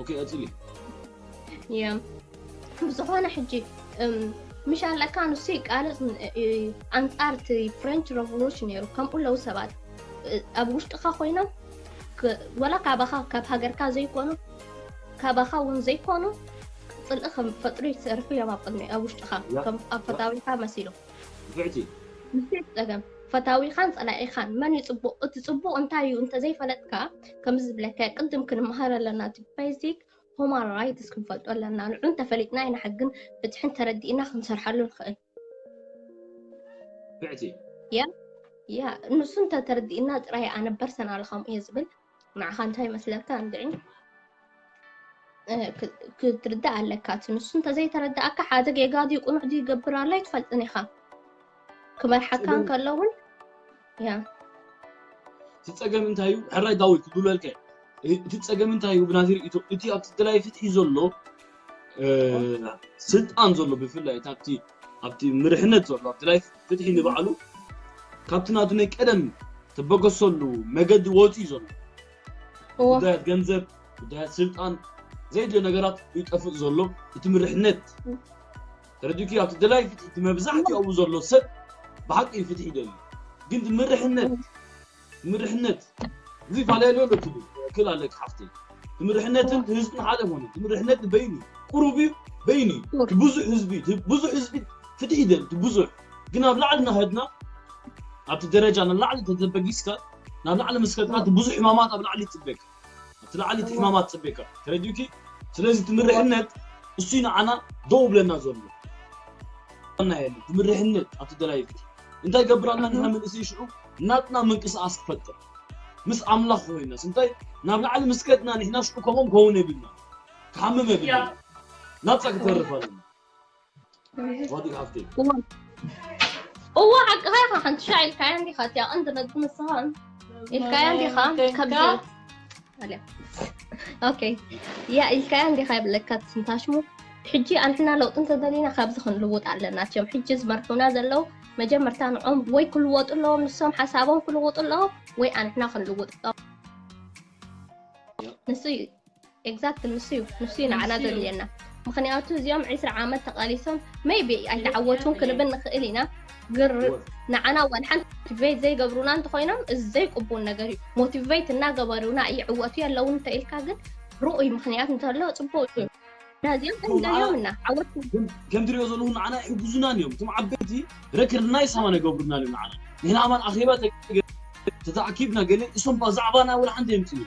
ኦኬ፣ ቀጽሊ። የ ብዝኾነ ሕጂ ምሽ ኣለካ ንሱ ይቃለፅ ኣንፃር እቲ ፍሬንች ረቮሉሽን ነይሩ። ከምኡ ኣለዉ ሰባት ኣብ ውሽጥኻ ኮይኖም ወላ ካባኻ ካብ ሃገርካ ዘይኮኑ ካባኻ እውን ዘይኮኑ ፅልኢ ከም ፈጥሩ ይሰርሑ እዮም ኣብ ቅድሚ ኣብ ውሽጥኻ ከም ኣብ ፈታዊካ መሲሉ ብዕቲ ንሱ ጸገም ፈታዊኻን ጸላኢኻን መን እዩ ጽቡቕ እቲ ጽቡቕ እንታይ እዩ እንተዘይፈለጥካ ከምዚ ዝብለካ ቅድም ክንመሃር ኣለና እቲ ቤዚክ ሆማን ራይትስ ክንፈልጦ ኣለና ንዑ እንተፈሊጥና ኢና ሕግን ፍትሕን ተረዲእና ክንሰርሓሉ ንኽእል ብዕቲ ያ ንሱ እንተተረዲእና ጥራይ ኣነ ፐርሰናል ከምኡ እየ ዝብል ንዓኻ እንታይ ይመስለካ እንድዒ ክትርዳእ ኣለካ እቲ ንሱ እንተዘይተረዳእካ ሓደ ጌጋ ድዩ ቁኑዕ ድዩ ይገብር ኣሎ ኣይትፈልጥን ኢኻ ክመርሓካ እንከሎ እውን ያ እቲ ፀገም እንታይ እዩ ሕራይ ዳዊት ክብለልከ እቲ ፀገም እንታይ እዩ ብናቲ ርእቶ እቲ ኣብቲ ደላይ ፍትሒ ዘሎ ስልጣን ዘሎ ብፍላይ ኣብቲ ኣብቲ ምርሕነት ዘሎ ኣብቲ ደላይ ፍትሒ ንባዕሉ ካብቲ ናቱ ናይ ቀደም ተበገሰሉ መገዲ ወፂኡ ዘሎ ጉዳያት ገንዘብ ጉዳያት ስልጣን ዘይድልዮ ነገራት ይጠፍእ ዘሎ እቲ ምርሕነት ተረዲእኩ ኣብቲ ደላይ ፍትሒ እቲ መብዛሕትኡ ኣብኡ ዘሎ ሰብ ብሓቂ እዩ ፍትሒ ይደሊ ግን እቲ ምርሕነት ምርሕነት እዚ ፋለልዮ ዶ ትብል ክል ኣለክ ሓፍተይ ትምርሕነትን ህዝብን ሓደ ኾነ ትምርሕነት በይኑ ቁሩብ እዩ በይኑ ብዙሕ ህዝቢ ብዙሕ ህዝቢ ፍትሒ ይደል ብዙሕ ግን ኣብ ላዕሊ ናኸድና ኣብቲ ደረጃ ንላዕሊ ተተበጊስካ ናብ ላዕሊ ምስ ከድካ እቲ ብዙሕ ሕማማት ኣብ ላዕሊ ይፅበካ ኣብቲ ላዕሊ እቲ ሕማማት ፅበካ ተረዲኡኪ ስለዚ ትምርሕነት እሱ ንዓና ደው ብለና ዘሎ ና ትምርሕነት ኣብቲ ደላይ ፍትሒ እንታይ ገብር ኣላ ንሕና መንእሰይ ሽዑ ናትና ምንቅስቃስ ክፈጥር ምስ ኣምላኽ ኮይናስ እንታይ ናብ ላዕሊ ምስ ከድና ንሕና ሽዑ ከምኦም ከውን የብልና ክሓምም የብልና ናብፃ ክተርፍ ኣለና ዋዲ ሃፍቲ እዋ ሓቅኻ ኢኻ ሓንቲ ሻዕ ኢልካያ እንዲኻ እቲያ ቀንዲ ነጥቢ ንስኻ ኢልካያ እንዲኻ ከምዚ ኦኬ ያ ኢልካያ እንዲኻ ይብለካ ትንታሽሙ ሕጂ ኣንሕና ለውጢ እንተደሊና ካብዚ ክንልውጥ ኣለና እቲዮም ሕጂ ዝመርሑና ዘለዉ መጀመርታ ንዖም ወይ ክልወጡ ኣለዎም ንሶም ሓሳቦም ክልውጡ ኣለዎም ወይ ኣንሕና ክንልውጥ ኣለዎም ንሱ እዩ ኤግዛክት ንሱ እዩ ንሱ እዩ ንዓና ዘድልየና ምክንያቱ እዚኦም ዕስራ ዓመት ተቃሊሶም ሜይቢ ኣይተዓወቱን ክንብል ንክእል ኢና ግር ንዓና ዋን ሓንቲ ሞቲቬት ዘይገብሩና እንተኮይኖም እዚ ዘይቅቡል ነገር እዩ ሞቲቬት እናገበሩና ይዕወቱ የለውን እንተኢልካ ግን ርኡይ ምክንያት እንተሎ ፅቡቅ እዩ ነዚኦም ክንደልዮም እና ዓወት ከም ትሪኦ ዘለኹ ንዓና ይሕግዙናን እዮም እቶም ዓበይቲ ረክርናይ ሰማን ኣይገብሩናን እዮም ንዓና ንሕና ኣማን ኣኼባ ተተኣኪብና ገለ እሶም ብዛዕባና ወላ ሓንቲ የምፅኡ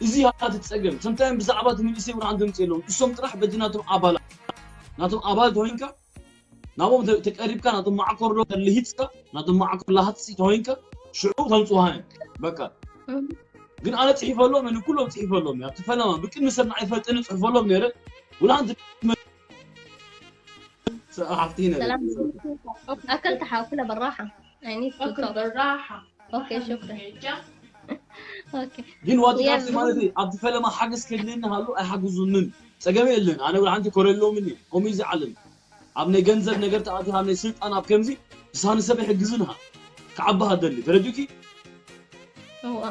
እዚ ሃት ፀገም ሰምታይም ብዛዕባ እቲ መንእሰይ ወላ ሓንቲ የምፅእ የለውን እሶም ጥራሕ በቲ ናቶም ኣባላት ናቶም ኣባል ተኮይንካ ናብኦም ተቀሪብካ ናቶም ማዕኮር ዶ ልሂፅካ ናቶም ማዕኮር ላሃፅፂ ተኮይንካ ሽዑ ተምፅውሃ በቃ ግን ኣነ ፅሒፈሎም እኒ ኩሎም ፅሒፈሎም ኣብቲ ፈለማ ብቅድሚ ሰብ ንዓይ ፈልጠኒ ፅሕፈሎም ነይረ ውላ ሓንቲ ሓፍቲ ነረ أكلت حاكلها بالراحة I need to talk بالراحة Okay شكرا Okay ግን ዋቲ ካብቲ ማለት ኣብቲ ፈለማ ሓገዝ ከድልየኒ ሃሉ ኣይሓግዙንን ፀገም የለን ኣነ ውላ ሓንቲ ኮረሎምን እዩ ከምኡ ዝዓለም ኣብ ናይ ገንዘብ ነገር ተኣቲኻ ኣብ ናይ ስልጣን ኣብ ከምዚ ብሳኒ ሰብ ይሕግዝንሃ ክዓባሃ ደሊ ተረዲኡኪ እዋ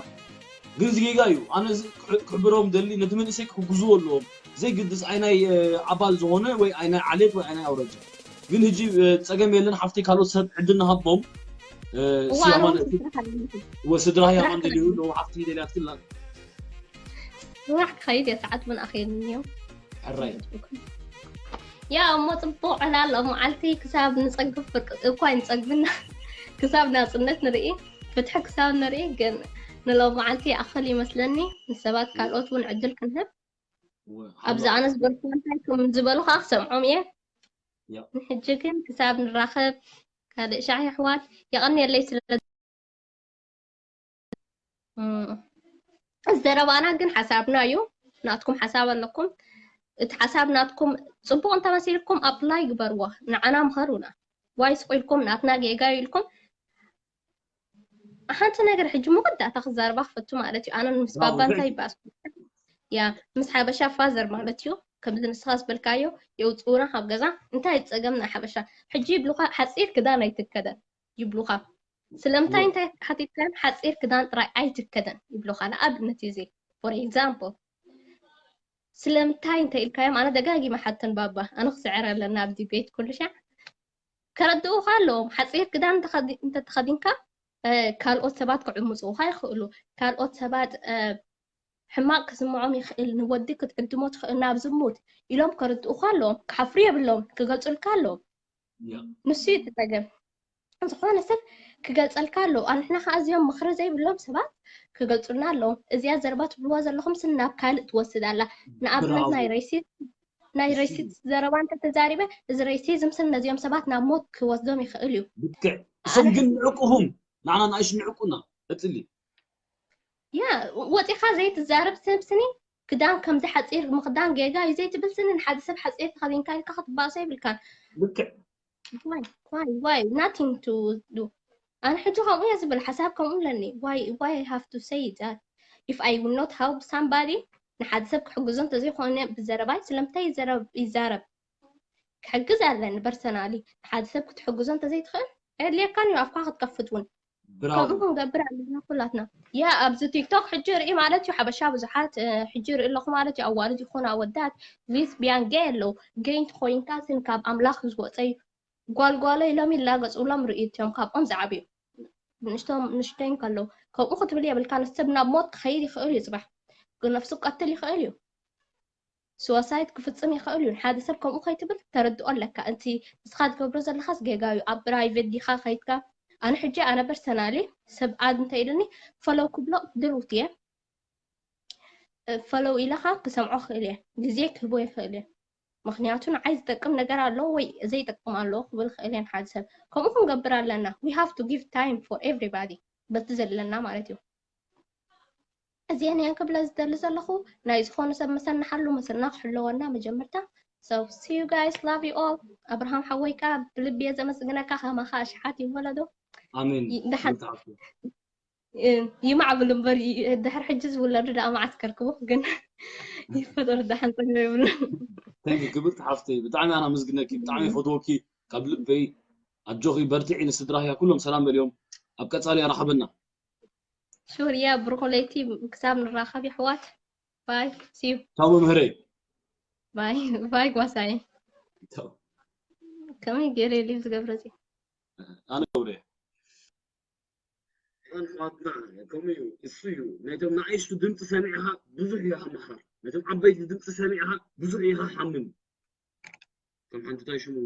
ግን እዚ ጌጋ እዩ ኣነ እዚ ክሕ- ክሕብሮም ደሊ ነቲ መንእሰይ ክሕግዝዎ ኣለዎም ዘይግድስ ኣይናይ እ፣ ኣባል ዝኾነ ወይ ኣይናይ ዓሌት ወይ ኣይናይ ኣውረጃ ግን ህጂ እ፣ ፀገም የለን ሓፍተይ ካልኦት ሰብ ዕድል ንሃቦም እዋ ኣነ እውን ስራሕ ኣለኒ። ወስድራ ስራሕ ያማን ደልዩ ኣለኒ። ነው ዓፍቲ ደልያት ክላ ስራሕ ክኸይድ እየ፣ ሰዓት እውን ኣኺልኒ እዩ። ሕራይ ያ እሞ ፅቡቅ ዕላል ሎም መዓልቲ ክሳብ ንፀግብ ፍርቂ እኳ ንፀግብና ክሳብ ናፅነት ንርኢ፣ ፍትሒ ክሳብ ንርኢ። ግን ንሎም መዓልቲ ይኣኽል ይመስለኒ። ንሰባት ካልኦት እውን ዕድል ክንህብ ኣብዚ ኣነ ዝበልኩ እንታይ ከም ዝበሉ ከዓ ክሰምዖም እየ። ያ። ንሕጂ ግን ክሳብ ንራኸብ ካልእ ሻዕ የሕዋት፣ የቐንየለይ ስለ እም፣ ዘረባና ግን ሓሳብና እዩ። ናትኩም ሓሳብ ኣለኩም። እቲ ሓሳብ ናትኩም ፅቡቅ እንተመሲልኩም ኣፕላይ ግበርዎ፣ ንዓና ምኸሩና። ዋይ ስቕ ኢልኩም ናትና ጌጋ እዩ ኢልኩም ሓንቲ ነገር ሕጂ መወዳእታ ክዛረባ ክፈቱ ማለት እዩ። ኣነ ምስ ብራቮ፣ ባባ እንታይ thank you። ይባስ ያ ምስ ሓበሻ ፋዘር ማለት እዩ። ከምዚ ንስኻ ዝበልካዮ የውፅኡና ካብ ገዛ። እንታይ ጸገም ናይ ሓበሻ? ሕጂ ይብሉኻ ሓፂር ክዳን ኣይትከደን ይብሉኻ። ስለምንታይ ዎ። እንታይ ሓቲትካዮም ሓፂር ክዳን ጥራይ ኣይትከደን ይብሉኻ። ንኣብነት እዩ እዚ for example ስለምንታይ እንታይ ኢልካዮም? ኣነ ደጋጊመ ሓተን ባባ ኣነ ክስዕር ኣለና ኣብ ዲቤት ኩሉ ሻዕ ከረድኡኻ ኣለዎም። ሓፂር ክዳን እንተኸዲ- እንተተኸዲንካ እ፣ ካልኦት ሰባት ክዕምፁኻ ይኽእሉ። ካልኦት ሰባት እ፣ ሕማቅ ክስምዖም ይኽእል፣ ንወዲ ክትዕድሞ ትኽእል ናብ ዝሙት ኢሎም ከርድኡኻ ኣለዎም። ክሓፍሩ የብሎም፣ ክገልፁልካ ኣለዎም። ያ። ንሱ እዩ እቲ ፀገም። ዝኾነ ሰብ ክገልፀልካ ኣለዎ። ኣንሕና ከዓ እዚኦም ምኽሪ ዘይብሎም ሰባት ክገልፁልና ኣለዎም። እዚኣ ዘረባ ትብልዋ ዘለኹም ስኒ ናብ ካልእ ትወስድ ኣላ። ንኣብነት ብራቮ። ናይ ሬሲት ናይ እሱ ሬሲት ዘረባ እንተተዛሪበ እዚ ሬሲዝም ስም ነዚኦም ሰባት ናብ ሞት ክወስዶም ይኽእል እዩ። ልክዕ እሶም ኣነ ግን ንዕቁኹም ንዓና ንኣሽ ንዕቁና ቀፅሊ ያ ወፂኻ ዘይትዛረብ ሰብ ስኒ ክዳን ከምዚ ሓፂር ምኽዳን ጌጋ እዩ ዘይትብል ስኒ ንሓደ ሰብ ሓፂር ተኸዲንካ ኢልካ ክትባእሶ የብልካን። ልክዕ Why? Why? Why? Nothing to do. ኣነ ሕጂ ከምኡ እየ ዝብል ሓሳብ ከምኡ ኣለኒ። Why? Why I have to say that? If I will not help somebody ንሓደ ሰብ ክሕግዞ እንተዘይኮነ ብዘረባይ ስለምንታይ ይዘረብ ይዛረብ ክሕግዝ ኣለኒ personally ንሓደ ሰብ ክትሕግዞ እንተዘይትኽእል ኣየድልየካን እዩ ኣፍካ ክትከፍት እውን ከምኡ ብራቮ ክንገብር ኣለና ኩላትና። ያ ኣብዚ ቲክቶክ ሕጂ ርኢ ማለት እዩ ሓበሻ ብዙሓት እ፣ ሕጂ ርኢ ኣለኹ ማለት እዩ ኣዋልድ ይኹን ኣወዳት ሊስቢያን ጌይ ኣለዉ። ጌይ እንተኮይንካ ስን ካብ ኣምላኽ ዝወፀ እዩ። ጓልጓሎ ኢሎም ይላገፁሎም ርእይት እዮም ካብኦም ዝዓብዩ ንእሽቶም ንሽተይ እንከለዉ ከምኡ ክትብል የብልካ። ንሰብ ናብ ሞት ክኸይድ ይኽእል እዩ ፅባሕ ብነፍሱ ክቀትል ይኽእል እዩ። ሱወሳይድ ክፍፅም ይኽእል እዩ። ንሓደ ሰብ ከምኡ ከይትብል ተረድኦ ኣለካ። እቲ ንስኻ ትገብሮ ዘለኻስ ጌጋ እዩ። ኣብ ፕራይቬት ዲኻ ከይድካ ኣነ ሕጂ ኣነ ፐርሰናሊ ሰብ ኣድ እንተ ኢሉኒ ፈለው ክብሎ ድሩት እየ ፈለው ኢለኻ ክሰምዖ ክእል እየ ግዜ ክህቦ ይኽእል እየ። ምክንያቱ ንዓይ ዝጠቅም ነገር ኣሎ ወይ ዘይጠቅም ኣሎ ክብል ክእል እየ ንሓደ ሰብ ከምኡ ክንገብር ኣለና። We have to give time for everybody በቲ ዘለና ማለት እዩ። እዚአን እየን ክብለ ዝደሊ ዘለኹ ናይ ዝኾነ ሰብ መሰናሓሉ መሰና ክሕለወና መጀመርታ። So see you guys, love you all። ኣብርሃም ሓወይካ ብልቢ እየ ዘመስግነካ ከማኻ ኣሽሓት ይወለዶ ኣሜን ደሓን ብጣዕሚ ይማዕብሉ እምበር ድሕር ሕጂ ዝውለዱ ደኣ መዓት ከርክቡ ግን ይፈጠሩ ደሓን ፀገም የብሉ። Thank you ክብርቲ ሓፍተይ ብጣዕሚ ኣና ምስግነኪ ብጣዕሚ ፈትወኪ ካብ ልበይ ኣጆኺ በርትዒ ንስድራህያ ኩሎም ሰላም በልዮም ኣብ ቀፃሊ ኣራኸበና ሹር ያ ብሩኽ ለይቲ ክሳብ ንራኸብ የሕዋት ባይ ሲዩ ቻው መምህረይ ባይ ባይ ጓሳይ ቻው ከመይ ገይረ ሊቭ ዝገብረ እዚ ኣነ ገብረ ኣሕዋትና ከምኡ እዩ እሱ እዩ ነቶም ንኣይሽቱ ድምፂ ሰሚዕኻ ብዙሕ ኢኻ ምሓር ነቶም ዓበይቲ ድምፂ ሰሚዕኻ ብዙሕ ኢኻ ሓምም ከም ሓንቲ ታይ ሽሙ